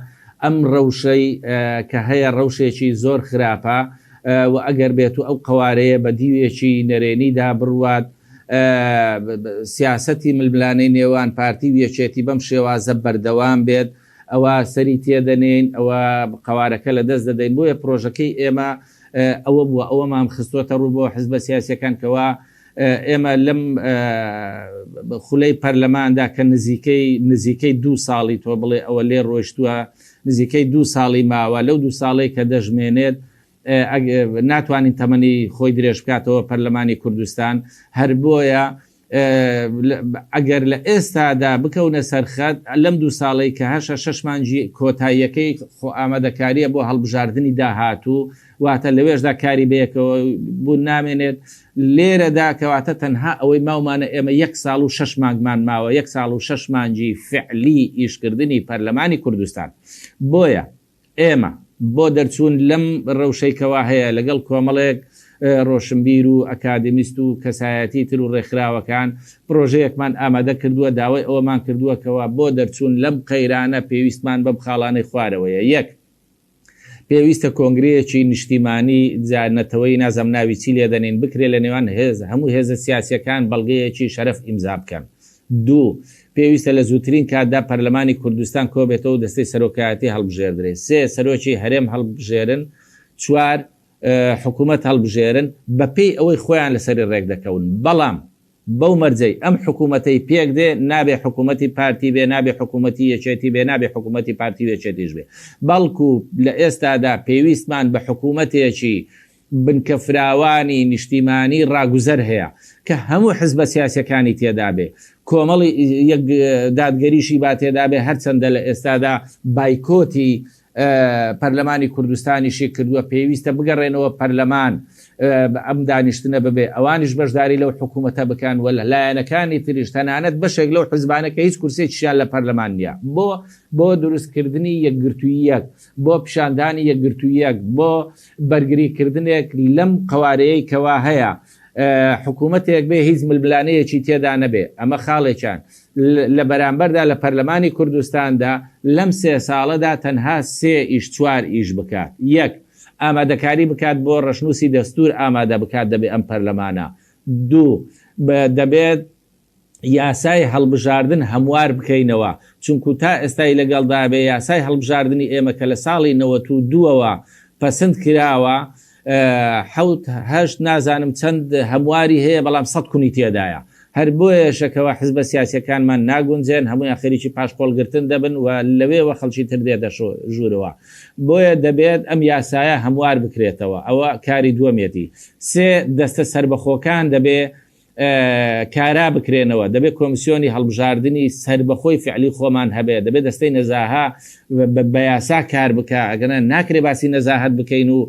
ئەم ڕەوشەی کە هەیە ڕەوشێکی زۆر خراپە. و ئەگەر بێت و ئەو قەوارەیە بە دیوێکی نەرێنیدا بڕوات، سیاسەتی ململانێی نێوان پارتی و یەکێتی بەم شێوازە بەردەوام بێت، ئەوا سەری تێدەنێین، ئەوە قەوارەکە لەدەست دەدەین. بۆیە پرۆژەکەی ئێمە ئەوە بووە، ئەوەمان خستۆتە ڕوو بۆ حزبە سیاسییەکان کەوا ئێمە لەم خولەی پەرلەماندا کە نزیکەی نزیکەی دوو ساڵی تۆ بڵێ ئەوە لێ ڕۆیشتووە، نزیکەی دوو ساڵی ماوە، لەو دوو ساڵەی کە دەژمێنێت ناتوانین تەمەنی خۆی درێژ بکاتەوە پەرلەمانی کوردستان، هەر بۆیە ئەگەر لە ئێستادا بکەونە سەر خەت، لەم دوو ساڵەی کە هەشە شەش مانگی کۆتاییەکەی خۆ ئامادەکارییە بۆ هەڵبژاردنی داهاتوو، واتە لەوێشدا کاری بەیەکەوە بوون نامێنێت، لێرەدا کەواتە تەنها ئەوەی ماومانە ئێمە یەک ساڵ و شەش مانگمان ماوە، یەک ساڵ و شەش مانگی فعلی ئیشکردنی پەرلەمانی کوردستان. بۆیە ئێمە بۆ دەرچوون لەم رەوشەی کەوا هەیە لەگەڵ کۆمەڵێک رۆشنبیر و ئەکادیمیست و کەسایەتی تر و رێکخراوەکان پرۆژەیەکمان ئامادە کردووە، داوای ئەوەمان کردووە کەوا بۆ دەرچوون لەم قەیرانە پێویستمان بەم خاڵانەی خوارەوەیە، یەک. پێویستە کۆنگرەیەکی نیشتیمانی جا نەتەوەیی نازانم ناوی چی لێدەنێین بکرێ لە نێوان هێز هەموو هێزە سیاسیەکان بەڵگەیەکی شەرەف ئیمزا بکەن. دوو. پێویستە لە زووترین کاتدا پەرلەمانی کوردستان کۆبێتەوە و دەستەی سەرۆکایەتی هەڵبژێردرێ. سێ. سەرۆکی هەرێم هەڵبژێرن. چوار. حکومەت هەڵبژێرن بەپێی ئەوەی خۆیان لەسەری ڕێکدەکەون. بەڵام بەو مەرجەی ئەم حکومەتەی پێک دێ نابێ حکومەتی پارتی بێ، نابێ حکومەتی یەکێتی بێ، نابێ حکومەتی پارتی و یەکێتیش بێ، بەڵکو لە ئێستادا پێویستمان بە حکومەتێکی بنکە فراوانی نیشتیمانی ڕاگوزەر هەیە کە هەموو حزبە سیاسیەکانی تێدا بێ، کۆمەڵی یەک دادگەریشی با تێدا بێ، هەرچەندە لە ئێستادا بایکۆتی پەرلەمانی کوردستانیشی کردووە، پێویستە بگەڕێنەوە پەرلەمان ئەم دانیشتنە ببێ، ئەوانیش بەشداری لەو حکوومەتە بکەن و لایەنەکانی تریش، تەنانەت بەشێک لەو حزبانە کە هیچ کورسییەکیشیان لە پەرلەمان نییە، بۆ بۆ دروستکردنی یەکگرتووییەک، بۆ پیشاندانی یەکگرتووییەک، بۆ بەرگریکردنێک لەم قەوارەیەی کەوا هەیە، حکوومەتێک بێ هیچ ململانێیەکی تێدا نەبێ، ئەمە خاڵێکیان. لە بەرامبەردا لە پەرلەمانی کوردستاندا لەم سێ ساڵەدا تەنها سێ ئیش چوار ئیش بکات، یەک، ئامادەکاری بکات بۆ ڕەشنووسی دەستوور ئامادە بکات دەبێ ئەم پەرلەمانە. دوو، دەبێت یاسای هەڵبژاردن هەموار بکەینەوە، چونکو تا ئێستای لەگەڵدا بێ یاسای هەڵبژاردنی ئێمە کە لە ساڵی 92ەوە پەسند کراوە حەوت هەشت نازانم چەند هەمواری هەیە بەڵام سەد کونی تێدایە هەر بۆیەشە کەوا حزبە سیاسیەکانمان ناگونجێن هەموویان خەریکی پاشقۆڵ گرتن دەبن و لەوێوە خەڵکی تر دێتە ژوورەوە بۆیە دەبێت ئەم یاسایە هەموار بکرێتەوە ئەوە کاری دووەمێتی سێ دەستە سەربەخۆکان دەبێ کارا بکرێنەوە، دەبێت کۆمسیۆنی هەڵبژاردنی سەربەخۆی فعلی خۆمان هەبێت، دەبێت دەستەی نەزاهە بە یاسا کار بکا، ئەگەرنا ناکرێت باسی نەزاهەت بکەین و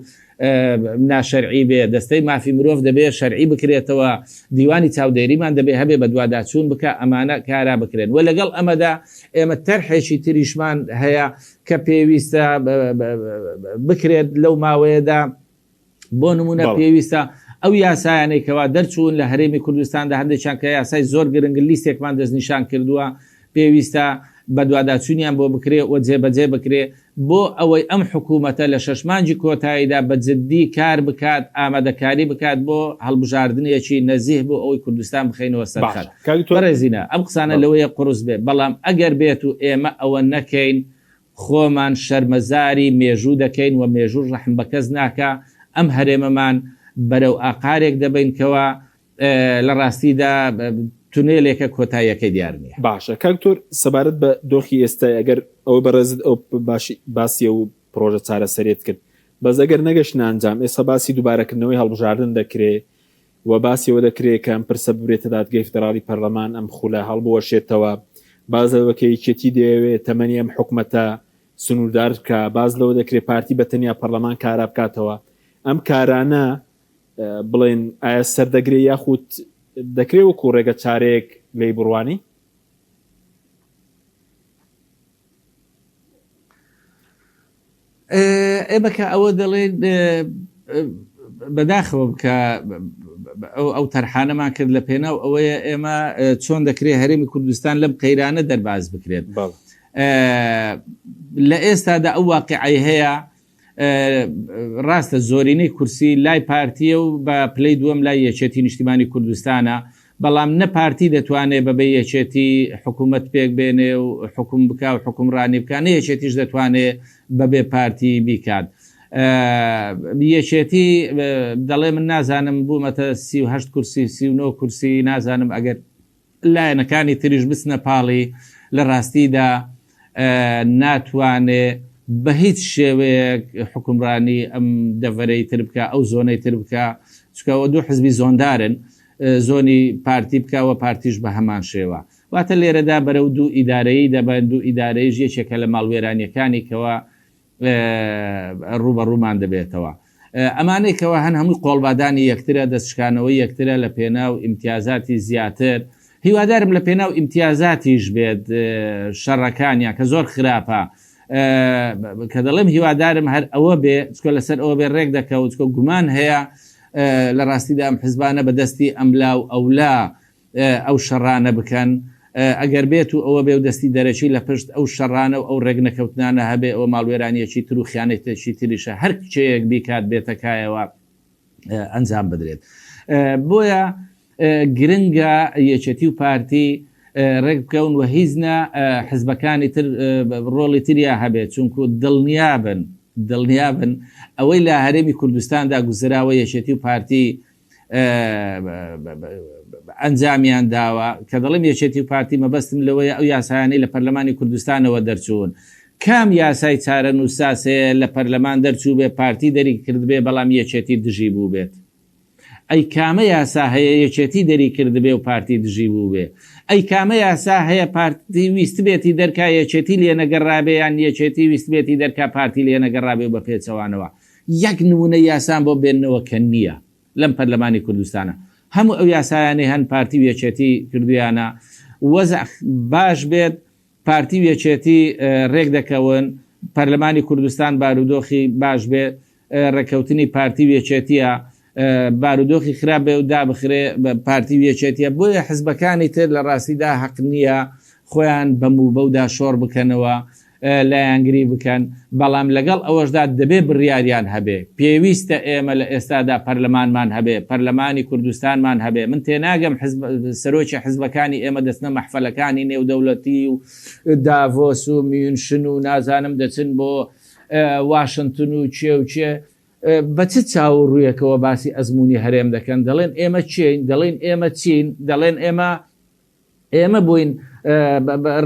ناشەرعی بێ، دەستەی مافی مرۆڤ دەبێت شەرعی بکرێتەوە، دیوانی چاودێریمان دەبێت هەبێ بەدواداچوون بکا، ئەمانە کارا بکرێن و لەگەڵ ئەمەدا ئێمە تەرحێکی تریشمان هەیە کە پێویستە بکرێت لەو ماوەیەدا. بۆ نمونە پێویستە ئەو یاسایانەی کەوا دەرچوون لە هەرێمی کوردستاندا هەندێکیان کە یاسای زۆر گرنگن لیستێکمان دەستنیشان کردووە پێویستە بەدواداچوونیان بۆ بکرێ و جێبەجێ بکرێ بۆ ئەوەی ئەم حکوومەتە لە شەش مانگی کۆتاییدا بە جددی کار بکات ئامادەکاری بکات بۆ هەڵبژاردنێکی نەزیه بۆ ئەوەی کوردستان بخەینەوە سەر خەت. بەڕێزینە ئەم قسانە لەوەیە قوڕس بێ بەڵام ئەگەر بێت و ئێمە ئەوە نەکەین خۆمان شەرمەزاری مێژوو دەکەین و مێژووش ڕەحم بە کەس ناکا، ئەم هەرێمەمان بەرەو ئاقارێک دەبەین کەوا لە ڕاستیدا تونێلێکە کۆتاییەکەی دیار نییە. باشە کاک دکتۆر سەبارەت بە دۆخی ئێستای ئەگەر ئەوەی بەڕێزت ئەو باشی باسی ئەو پڕۆژە چارەسەریەت کرد بەس ئەگەر نەگەشتنە ئەنجام ئێستا باسی دووبارەکردنەوەی هەڵبژاردن دەکرێ و باسی ئەوە دەکرێت کە ئەم پرسە ببرێتە دادگەی فیدراڵی پەرلەمان ئەم خولە هەڵبوەشێتەوە باس لەوە کە یەکێتی دەیەوێت تەمەنی ئەم حکومەتە سنووردار بکا باس لەوە دەکرێت پارتی بە تەنیا پەرلەمان کارا بکاتەوە ئەم کارانە بڵێن ئایا سەردەگرێ یاخود دەکرێ وەکو ڕێگە چارەیەک لێی بڕوانی؟ ئێمە کە ئەوە دەڵێین بەداخەوە کە ئەو تەرحانەمان کرد لە پێناو ئەوەیە ئێمە چۆن دەکرێت هەرێمی کوردستان لەم قەیرانە دەرباز بکرێت لە ئێستادا ئەو واقعی هەیە. ڕاستە زۆرینەی کورسی لای پارتیە و بە پلەی دووەم لای یەکێتی نیشتیمانی کوردستانە، بەڵام نە پارتی دەتوانێ بەبێ یەکێتی حکومەت پێک بێنێ و حوکم بکا و حوکمڕانی بکا، نە یەکێتیش دەتوانێ بەبێ پارتی بیکات. یەکێتی دەڵێ من نازانم بوومەتە 38 کورسی 39 کورسی نازانم ئەگەر لایەنەکانی تریش بچنە پاڵی لە ڕاستیدا ناتوانێ بە هیچ شێوەیەک حوکمڕانی ئەم دەڤەرەی تر بکا ئەو زۆنەی تر بکا چونکە ئەوە دوو حزبی زۆندارن زۆنی پارتی بکا و پارتیش بە هەمان شێوە واتە لێرەدا بەرەو دوو ئیدارەیی دەبەن دوو ئیدارەیش یەکێکە لە ماڵوێرانیەکانی کەوا ڕووبەڕوومان دەبێتەوە. ئەمانەی کەوا هەن هەمووی قۆڵبادانی یەکترە، دەستشکانەوەی یەکترە لە پێناو ئیمتیازاتی زیاتر. هیوادارم لە پێناو ئیمتیازاتیش بێت شەڕەکانیان کە زۆر خراپە. کە دەڵێم هیوادارم هەر ئەوە بێ، چونکە لەسەر ئەوە بێ ڕێک دەکەون، چونکە گومان هەیە لە ڕاستیدا ئەم حزبانە بە دەستی ئەملا و ئەولا ئەو شەڕانە بکەن، ئەگەر بێت و ئەوە بێ و دەستی دەرەکی لە پشت ئەو شەڕانە و ئەو ڕێکنەکەوتنانە هەبێ ئەوە ماڵوێرانیەکی تر و خیانەتێکی تریشە هەر کێیەک بیکات بێتە کایەوە ئەنجام بدرێت. بۆیە گرنگە یەکێتی و پارتی ڕێک بکەون و هیچ نا حزبەکانی تر ڕۆڵی تریا هەبێت چونکو دڵنیابن دڵنیابن ئەوەی لە هەرێمی کوردستاندا گوزراوە یەکێتی و پارتی ئەنجامیان داوە، کە دەڵێم یەکێتی و پارتی مەبەستم لەوەیە ئەو یاسایانەی لە پەرلەمانی کوردستانەوە دەرچوون. کام یاسای چارەنووسساز هەیە لە پەرلەمان دەرچووبێ پارتی دەری کردبێ بەڵام یەکێتی دژی بووبێت؟ ئەی کامە یاسا هەیە یەکێتی دەری کردبێ و پارتی دژی بووبێ؟ ئەی کامە یاسا هەیە پارتی ویستبێتی دەرکا یەکێتی لێنەگەڕابێ یان یەکێتی ویستبێتی دەرکا پارتی لێنەگەڕابێ و بە پێچەوانەوە؟ یەک نمونەی یاسام بۆ بێننەوە کە نییە لەم پەرلەمانی کوردستانە. هەموو ئەو یاسایانەی هەن پارتی و یەکێتی کردویانە. وەزع باش بێت پارتی و یەکێتی رێک دەکەون، پەرلەمانی کوردستان بارودۆخی باش بێت رێککەوتنی پارتی و یەکێتیە، بارودۆخی خراپ بێ و دابخرێ پارتی و یەکێتیە. بۆیە حزبەکانی تر لە راستیدا هەق نییە خۆیان بەم و بەودا شۆڕ بکەنەوە. لایەنگری بکەن، بەڵام لەگەڵ ئەوەشدا دەبێ بڕیاریان هەبێ. پێویستە ئێمە لە ئێستادا پەرلەمانمان هەبێ، پەرلەمانی کوردستانمان هەبێ. من تێناگەم حزب، سەرۆکی حزبەکانی ئێمە دەچنە مەحفەلەکانی نێودەولەتی و داڤۆس و میونشن و نازانم دەچن بۆ واشنتن و کێ و کێ، بە چ چاو و ڕوویەکەوە باسی ئەزموونی هەرێم دەکەن؟ دەڵێن ئێمە کێین؟ دەڵێن ئێمە چین؟ دەڵێن ئێمە ئێمە بووین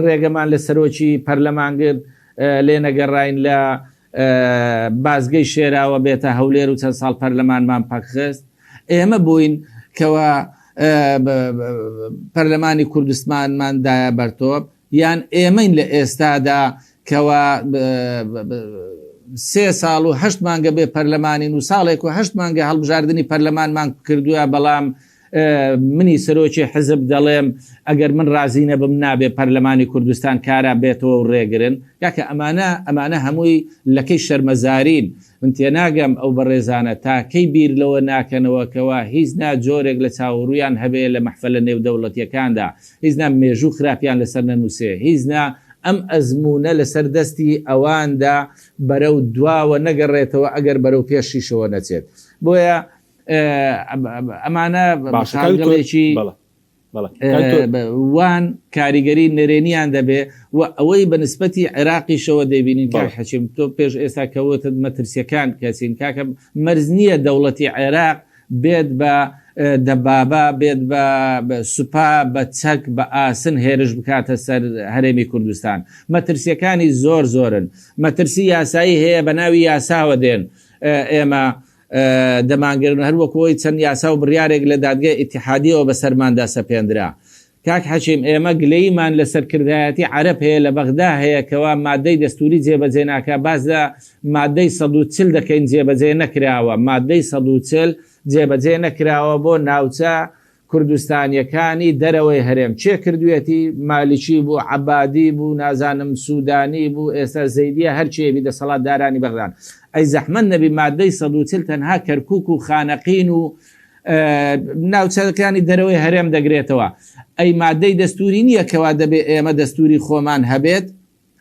ڕێگەمان لە سەرۆکی پەرلەمان گرت، لێنەگەڕاین لە بازگەی شێراوە بێتە هەولێر و چەند ساڵ پەرلەمانمان پەکخست. ئێمە بووین کەوا پەرلەمانی کوردستانمان دایە بەر تۆپ. یان ئێمەین لە ئێستادا کەوا سێ ساڵ و هەشت مانگە بێ پەرلەمانین و ساڵێک و هەشت مانگە هەڵبژاردنی پەرلەمانمان کردووە، بەڵام منی سەرۆکی حزب دەڵێم ئەگەر من ڕازی نەبم نابێ پەرلەمانی کوردستان کارا بێتەوە و ڕێگرن. کاکە ئەمانە ئەمانە هەمووی لەکەی شەرمەزارین. من تێناگەم ئەو بەڕێزانە تا کەی بیر لەوە ناکەنەوە کەوا هیچ نا جۆرێک لە چاووڕوویان هەبێ لە مەحفەلە نێودەوڵەتیەکاندا، هیچ نا مێژوو خراپیان لەسەر نەنووسێ، هیچ نا ئەم ئەزموونە لەسەر دەستی ئەواندا بەرەو دواوە نەگەڕێتەوە ئەگەر بەرەو پێشیشەوە نەچێت. بۆیە ئەمانە باشە کاک دکتۆر خاڵگەلێکی بەڵێ بەڵێ کاک دکتۆر وان کاریگەری نەرێنیان دەبێ و ئەوەی بە نسبەتی عێراقیشەوە دەیبینین کاک بەڵێ حەکیم تۆ پێش ئێستا کە وتت مەترسیەکان کەسین کاکە مەرج نییە دەوڵەتی عێراق بێت بە دەبابە بێت بە سوپا بە چەک بە ئاسن هێرش بکاتە سەر هەرێمی کوردستان مەترسیەکانی زۆر زۆرن مەترسی یاسایی هەیە بە ناوی یاساوە دێن ئێمە دەمانگرن، هەر وەکو ئەوەی چەند یاسا و بڕیارێک لە دادگای ئیتیحادییەوە بەسەرماندا سەپێندرا. کاک حەکیم ئێمە گلەییمان لە سەرکردایەتی عەرەب هەیە لە بەغدا هەیە کەوا مادەی دەستوری جێبەجێ ناکا، باس لە مادەی 140 دەکەین جێبەجێ نەکراوە، مادەی 140 جێبەجێ نەکراوە بۆ ناوچە کوردستانیەکانی دەرەوەی هەرێم کێ کردویەتی مالکی بوو عەبادی بوو نازانم سودانی بوو ئێستا زەیدیە هەر کێ بی دەسەڵات دارانی بەغدان ئەی زەحمەت نەبی مادەی 140 تەنها کەرکوک و خانەقین و ناوچەکانی دەرەوەی هەرێم دەگرێتەوە ئەی مادەی دەستوری نیە کەوا دەبێ ئێمە دەستوری خۆمان هەبێت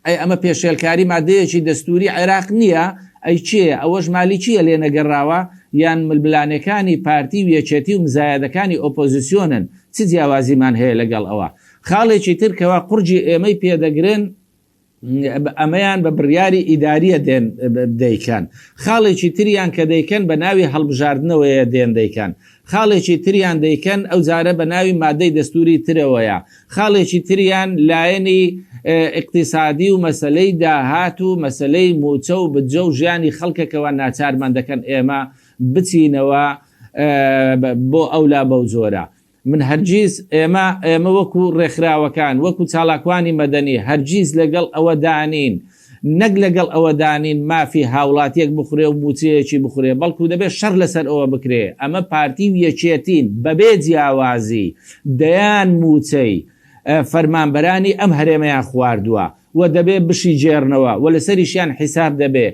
ئەی ئەمە پێشێلکاری مادەیەکی دەستوری عێراق نیە؟ ئەی کێیە؟ ئەوەش مالیکییە لێنەگەڕاوە یان ململانێکانی پارتی و یەکێتی و مزایەدەکانی ئۆپۆزیسیۆنن؟ چ جیاوازیمان هەیە لەگەڵ ئەوە؟ خاڵێکی تر کەوا قوڕگی ئێمەی پێدەگرن، ئەمەیان بە بڕیاری ئیداریە دێن دەیکەن، خاڵێکی تریان کە دەیکەن بە ناوی هەڵبژاردنەوەیە دێن دەیکەن، خاڵێکی تریان دەیکەن ئەو جارە بە ناوی مادەی دەستوری ترەوەیە، خاڵێکی تریان لایەنی ئیقتیسادی و مەسەلەی داهات و مەسەلەی موچە و بدجە و ژیانی خەڵکە کەوا ناچارمان دەکەن ئێمە بچینەوە بۆ ئەولا بەو جۆرە. من هەرگیز، ئێمە، ئێمە وەکو ڕێکخراوەکان، وەکو چالاکوانی مەدەنی هەرگیز لەگەڵ ئەوەدانین، نەک لەگەڵ ئەوەدانین مافی هاوڵاتیەک بخورێ و موچەیەکی بخورێ، بەڵکو دەبێ شەڕ لەسەر ئەوە بکرێ، ئەمە پارتی و یەکێتین بەبێ جیاوازی دەیان موچەی فەرمانبەرانی ئەم هەرێمەیان خواردووە و دەبێ بشیگێڕنەوە و لەسەریشیان حیساب دەبێ،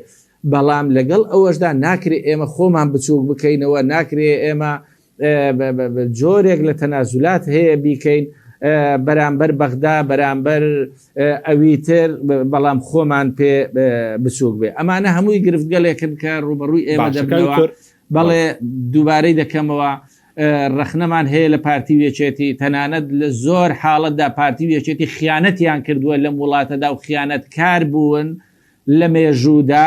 بەڵام لەگەڵ ئەوەشدا ناکرێ ئێمە خۆمان بچوک بکەینەوە، ناکرێ ئێمە جۆرێک لە تەنازولات هەیە بیکەین بەرامبەر بەغدا بەرامبەر ئەویتر بەڵام خۆمان پێ بچووک بێ ئەمانە هەمووی گرفتگەلێکن کە ڕوبەڕووی ئێمە دەبنەوە بەڵێ دووبارەی دەکەمەوە ڕەخنەمان هەیە لە پارتی و یەکێتی تەنانەت لە زۆر حاڵەتدا پارتی و یەکێتی خیانەتیان کردووە لەم وڵاتەدا و خیانەتکار بوون لە مێژوودا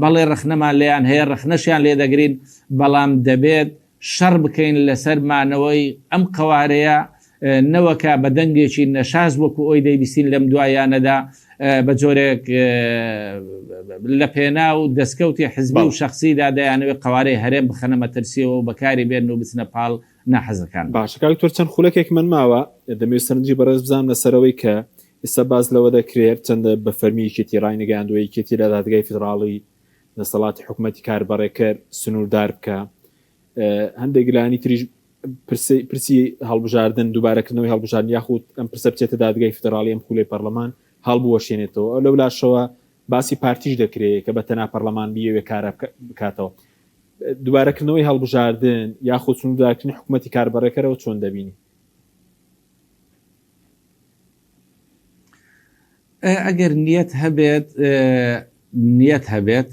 بەڵێ ڕەخنەمان لێیان هەیە، ڕەخنەشیان لێ دەگرین، بەڵام دەبێت شەڕ بکەین لەسەر مانەوەی ئەم قەوارەیە، نەوەکا بە دەنگێکی نەشاز وەکو ئۆی دەیبیستین لەم دواییانەدا بە جۆرێک لە پێناو دەستکەوتی حزبی و شەخسیدا دەیانەوێت قەوارەی هەرێم بخەنە مەترسیەوە و بەکاری بێنن و بچنە پاڵ ناحەزەکان. باشە کاک دکتۆر چەند خولەکێک من ماوە دەمەوێت سەرنجی بەڕێز بزانم لەسەرەوەی کە ئێستا باس لەوە دەکرێت چەندە بە فەرمی یەکێتی ڕاینەگەیاندووە یەکێتی لە دادگای فیدراڵی دەسەڵاتی حکومەتی کاربەڕێکەر سنووردار بکە هەندێک لایەنی تریش پرسی هەڵبژاردن دووبارەکردنەوەی هەڵبژاردن یاخود ئەم پرسە بچێتە دادگای فیدراڵی ئەم خولەی پەرلەمان هەڵبوەشێنێتەوە لەو لاشەوە باسی پارتیش دەکرێت کە بە تەنها پەرلەمان بیەوێ کارە بکاتەوە دووبارەکردنەوەی هەڵبژاردن یاخود سنووردارکردنی حکومەتی کاربەڕێکەرەوە چۆن دەبینی؟ ئەگەر نیەت هەبێت نیەت هەبێت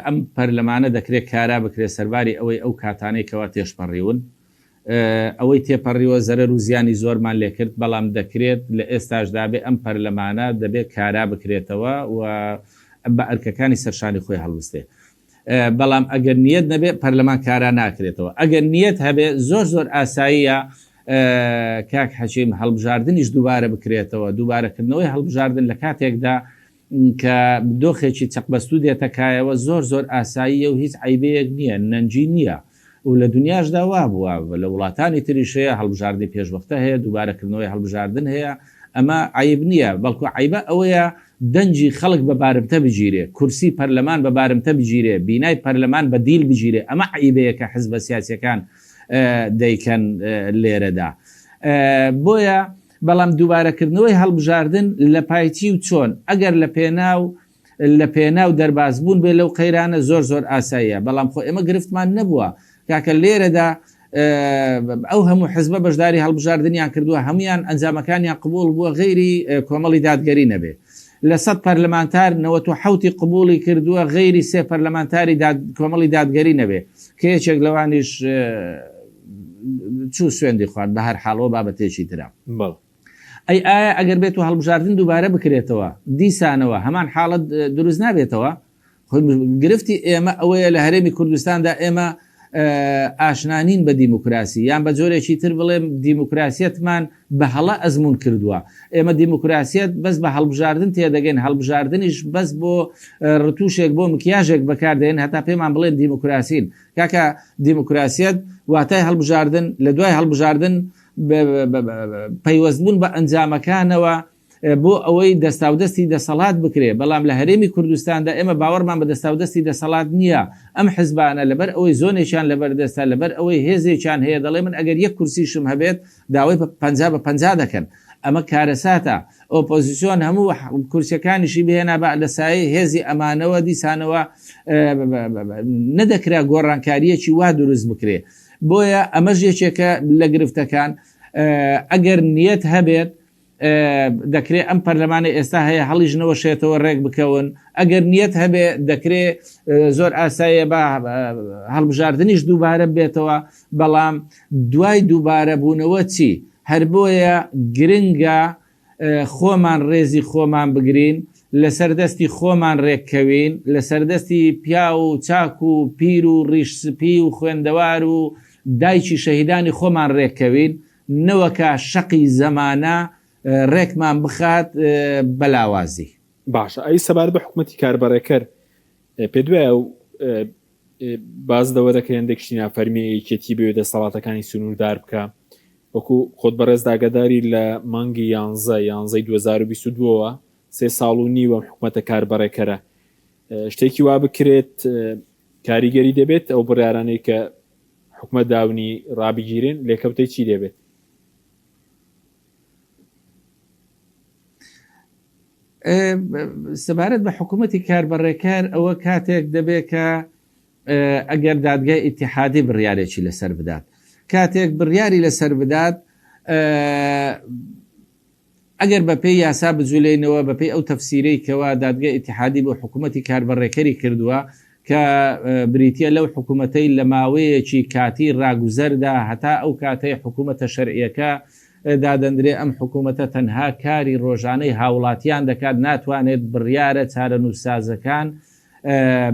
ئەم پەرلەمانە دەکرێت کارا بکرێت سەرباری ئەوەی ئەو کاتانەی کەوا تێشپەڕیون ئەوەی تێپەڕیوە زەرەر و زیانی زۆرمان لێکرد بەڵام دەکرێت لە ئێستاشدا بێ ئەم پەرلەمانە دەبێت کارا بکرێتەوە و بە ئەرکەکانی سەرشانی خۆی هەڵبستێ بەڵام ئەگەر نیەت نەبێ پەرلەمان کارا ناکرێتەوە ئەگەر نیەت هەبێ زۆر زۆر ئاساییە کاک حەکیم هەڵبژاردنیش دووبارە بکرێتەوە دووبارەکردنەوەی هەڵبژاردن لە کاتێکدا کە دۆخێکی چەقبەستوو دێتە کایەوە زۆر زۆر ئاساییە و هیچ عەیبەیەک نییە نەنگی نییە و لە دنیاشدا وابووە لە وڵاتانی تریش هەیە هەڵبژاردنی پێشوەختە هەیە دووبارەکردنەوەی هەڵبژاردن هەیە ئەمە عەیب نییە بەڵکو عەیبە ئەوەیە دەنگی خەڵک بە بارمتە بگیرێ، کورسی پەرلەمان بە بارمتە بگیرێ، بینای پەرلەمان بە دیل بگیرێ، ئەمە عەیبەیە کە حزبە سیاسیەکان دەیکەن لێرەدا. بۆیە بەڵام دووبارەکردنەوەی هەڵبژاردن لە پای چی و چۆن، ئەگەر لە پێناو لە پێناو دەربازبوون بێ لەو قەیرانە زۆر زۆر ئاساییە، بەڵام خۆ ئێمە گرفتمان نەبووە کاکە لێرەدا ئەو هەموو حزبە بەشداری هەڵبژاردنیان کردووە هەموویان ئەنجامەکانیان قبوڵ بووە غەیری کۆمەڵی دادگەری نەبێ لە سەد پەرلەمانتار 97ی قبوڵی کردووە غەیری سێ پەرلەمانتاری داد کۆمەڵی دادگەری نەبێ کە یەکێک لەوانیش چوو سوێندی خوارد بە هەر حاڵەوە بابەتێکی ترە. بەڵێ. ئەی ئایا ئەگەر بێت و هەڵبژاردن دووبارە بکرێتەوە دیسانەوە هەمان حاڵەت دروست نابێتەوە؟ گرفتی ئێمە ئەوەیە لە هەرێمی کوردستاندا ئێمە ئاشنا نین بە دیموکراسی یان بە جۆرێکی تر بڵێم دیموکراسیەتمان بە هەڵە ئەزموون کردووە. ئێمە دیموکراسیەت بەس بە هەڵبژاردن تێدەگەین، هەڵبژاردنیش بەس بۆ ڕتوشێک بۆ مکیاژێک بەکاردێن هەتا پێمان بڵێن دیموکراسین. کاکە دیموکراسیەت واتای هەڵبژاردن لە دوای هەڵبژاردن پەیوەستبوون بە ئەنجامەکانەوە بۆ ئەوەی دەستاودەستی دەسەڵات بکرێ، بەڵام لە هەرێمی کوردستاندا ئێمە باوەڕمان بە دەستاودەستی دەسەڵات نییە، ئەم حزبانە لەبەر ئەوەی زۆنێکیان لەبەردەستە، لەبەر ئەوەی هێزێکیان هەیە دەڵێ من ئەگەر یەک کورسیشم هەبێت داوای 50 بە 50 دەکەن، ئەمە کارەساتە، ئۆپۆزیسیۆن هەموو کورسیەکانیشی بهێنابا لە سایەی هێزی ئەمانەوە دیسانەوە نەدەکرا گۆڕانکارییەکی وا دروست بکرێ، بۆیە ئەمەش یەکێکە لە گرفتەکان، ئەگەر نیەت هەبێت. دەکرێ ئەم پەرلەمانەی ئێستا هەیە هەڵیش نەوەشێتەوە ڕێک بکەون، ئەگەر نیەت هەبێ دەکرێ زۆر ئاساییە با هەڵبژاردنیش دووبارە بێتەوە، بەڵام دوای دووبارە بوونەوە چی؟ هەر بۆیە گرنگە خۆمان ڕێزی خۆمان بگرین، لەسەر دەستی خۆمان ڕێککەوین، لەسەر دەستی پیاو و چاک و پیر و ڕیش سپی و خوێندەوار و دایکی شەهیدانی خۆمان ڕێککەوین، نەوەکا شەقی زەمانە ڕێکمان بخات بە لاوازی. باشە ئەی سەبارەت بە حکومەتی کاربەڕێکەر پێت وایە باس لەوە دەکرێت هەندێک شتی نافەرمی یەکێتی بەوێ دەسەڵاتەکانی سنووردار بکە وەکو خۆت بەڕێز ئاگاداری لە مانگی یانزە یانزەی 2022ەوە سێ ساڵ و نیوەم حکومەتە کاربەڕێکەرە شتێکی وا بکرێت کاریگەری دەبێت ئەو بڕیارانەی کە حکومەت داونی ڕابگیرێن لێکەوتەی چی دەبێت؟ سەبارەت بە حکوومەتی کاربەڕێکار ئەوە کاتێک دەبێت کە ئەگەر دادگای ئیتیحادی بڕیارێکی لەسەر بدات کاتێک بڕیاری لەسەر بدات ئەگەر بەپێی یاسا بجولێینەوە، بەپێی ئەو تەفسیرەی کەوا دادگای ئیتیحادی بۆ حکومەتی کاربەڕێکەری کردووە، کە بریتیە لەو حکومەتەی لە ماوەیەکی کاتی ڕاگوزەردا هەتا ئەو کاتەی حکومەتە شەرعیەکە دادەندرێ، ئەم حکومەتە تەنها کاری ڕۆژانەی هاوڵاتیان دەکات، ناتوانێت بڕیارە چارەنووسسازەکان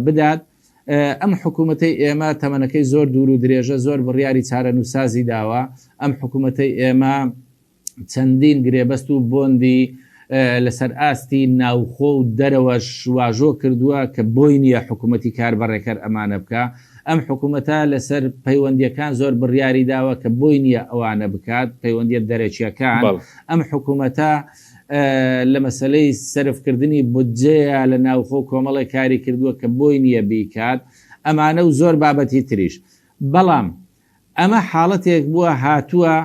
بدات. ئەم حکومەتەی ئێمە تەمەنەکەی زۆر دوور و درێژە، زۆر بڕیاری چارەنووسسازی داوە، ئەم حکومەتەی ئێمە چەندین گرێبەست و بۆندی لەسەر ئاستی ناوخۆ و دەرەوەش واژۆ کردووە کە بۆی نییە حکوومەتی کاربەڕێکەر ئەمانە بکا. ئەم حکوومەتە لەسەر پەیوەندییەکان زۆر بڕیاری داوە کە بۆی نییە ئەوانە بکات، پەیوەندییە دەرەکییەکان. ئەم حکوومەتە لە مەسەلەی سەرفکردنی بودجەیە لە ناوخۆ کۆمەڵێک کاری کردووە کە بۆی نییە بیکات. ئەمانە و زۆر بابەتی تریش. بەڵام ئەمە حاڵەتێک بووە هاتووە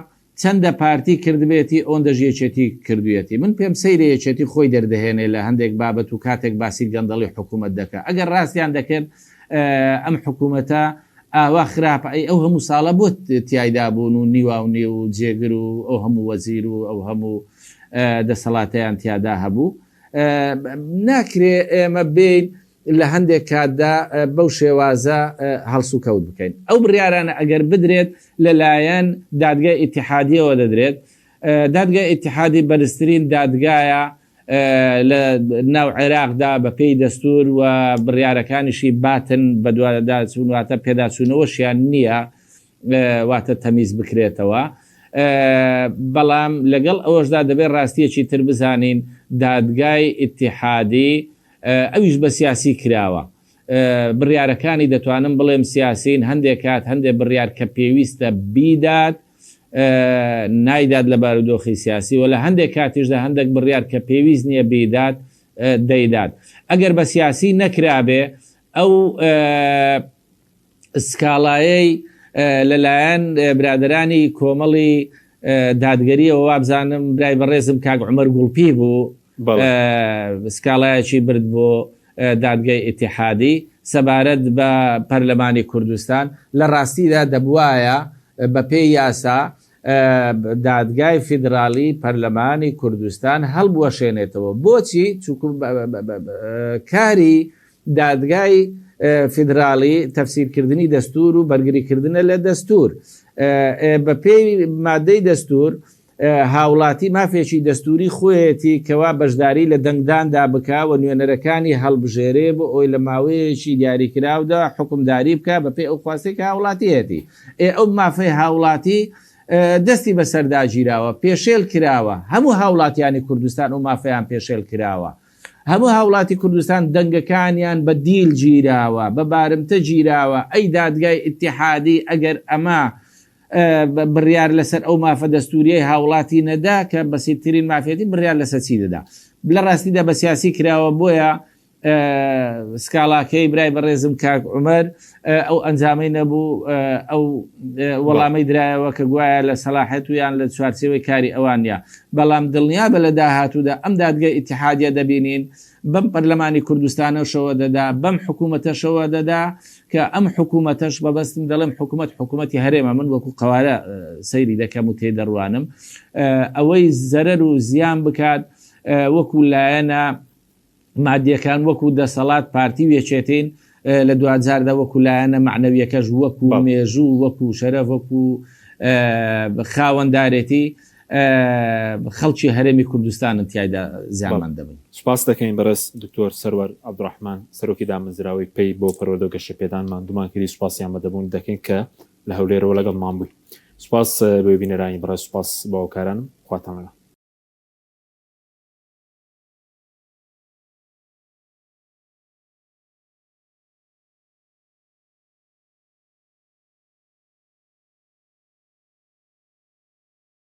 چەندە پارتی کردبێتی ئۆندەش یەکێتی کردویەتی من پێم سەیرە یەکێتی خۆی دەردەهێنێ لە هەندێک بابەت و کاتێک باسی گەندەڵی حکومەت دەکا ئەگەر ڕاستیان دەکرد ئەم حکومەتە ئاوا خراپە ئەی ئەو هەموو ساڵە بۆ تیایدا بوون و نیواو نیو و جێگر و ئەو هەموو وەزیر و ئەو هەموو دەسەڵاتەیان تیادا هەبوو ناکرێ ئێمە بێین لە هەندێک کاتدا بەو شێوازە هەڵسوکەوت بکەین. ئەو بڕیارانە ئەگەر بدرێت لەلایەن دادگای ئیتیحادییەوە دەدرێت. دادگای ئیتیحادی بەرزترین دادگایە لە ناو عێراقدا بەپێی دەستوور و بڕیارەکانیشی باتن بەدواداچوون واتە پێداچوونەوەشیان نییە واتە تەمیز بکرێتەوە. بەڵام لەگەڵ ئەوەشدا دەبێت ڕاستییەکی تر بزانین دادگای ئیتیحادی ئەویش بە سیاسی کراوە. بڕیارەکانی دەتوانم بڵێم سیاسین، هەندێک کات هەندێک بڕیار کە پێویستە بیدات نایدات لە بارودۆخی سیاسی و لە هەندێک کاتیشدا هەندێک بڕیار کە پێویست نییە بیدات دەیدات. ئەگەر بە سیاسی نەکرابێ ئەو سکاڵایەی لەلایەن برادەرانی کۆمەڵی دادگەریەوە وابزانم برای بەڕێزم کاک عومەر گوڵپی بوو سکاڵایەکی برد بۆ دادگای ئیتیحادی سەبارەت بە پەرلەمانی کوردستان لە ڕاستیدا دەبوایە بەپێی یاسا دادگای فیدراڵی پەرلەمانی کوردستان هەڵبوەشێنێتەوە بۆچی چونکو کاری دادگای فیدراڵی تەفسیرکردنی دەستوور و بەرگریکردنە لە دەستوور. بەپێی مادەی دەستوور، هاوڵاتی مافێکی دەستووری خۆیەتی کەوا بەشداری لە دەنگداندا بکا و نوێنەرەکانی هەڵبژێرێ بۆ ئەوەی لە ماوەیەکی دیاریکراودا حوکمداری بکا بەپێی ئەو خواستەی کە هاوڵاتی هەیەتی. ئێ ئەو مافەی هاوڵاتی دەستی بەسەردا گیراوە، پێشێل کراوە، هەموو هاوڵاتیانی کوردستان ئەو مافەیان پێشێل کراوە. هەموو هاوڵاتی کوردستان دەنگەکانیان بە دیل گیراوە، بە بارمتە گیراوە، ئەی دادگای ئیتیحادی ئەگەر ئەمە بڕیار لەسەر ئەو مافە دەستوریەی هاوڵاتی نەدا کە بەسیتترین مافیەتی بڕیار لەسەر چی دەدا؟ لە ڕاستیدا بە سیاسی کراوە بۆیە. سکاڵاکەی برای بەڕێزم کاک عومەر ئەو ئەنجامەی نەبوو، ئەو وەڵامەی درایەوە کە گوایە لە سەلاحیەت و یان لە چوارچێوەی کاری ئەوان نیە. بەڵام دڵنیابە لە داهاتوودا ئەم دادگای ئیتیحادیە دەبینین بەم پەرلەمانی کوردستانەشەوە دەدا، بەم حکوومەتەشەوە دەدا کە ئەم حکوومەتەش مەبەستم دەڵێم حکوومەت حکوومەتی هەرێمە من وەکوو قەوارە سەیری دەکەم و تێی دەڕوانم ئەوەی زەرەر و زیان بکات وەکوو لایەنە مادیەکان وەکو دەسەڵات پارتی و یەکێتین لە دواجاردا وەکو لایەنە مەعنەویەکەش وەکو مێژوو وەکو شەرەف وەکو خاوەندارێتی خەڵکی هەرێمی کوردستانن تیایدا زیانمەند دەبن. سوپاست دەکەین بەڕێز دکتۆر سەروەر عەبدولڕەحمان سەرۆکی دامەزراوەی پەی بۆ پەروەردەو گەشەپێدان ماندوومان کردی سوپاسی ئامادەبوونت دەکەین کە لە هەولێرەوە لەگەڵمان بووی سوپاس بۆ بینەرانی بەڕێز سوپاس بۆ هاوکارانم خواتان لەگەڵ.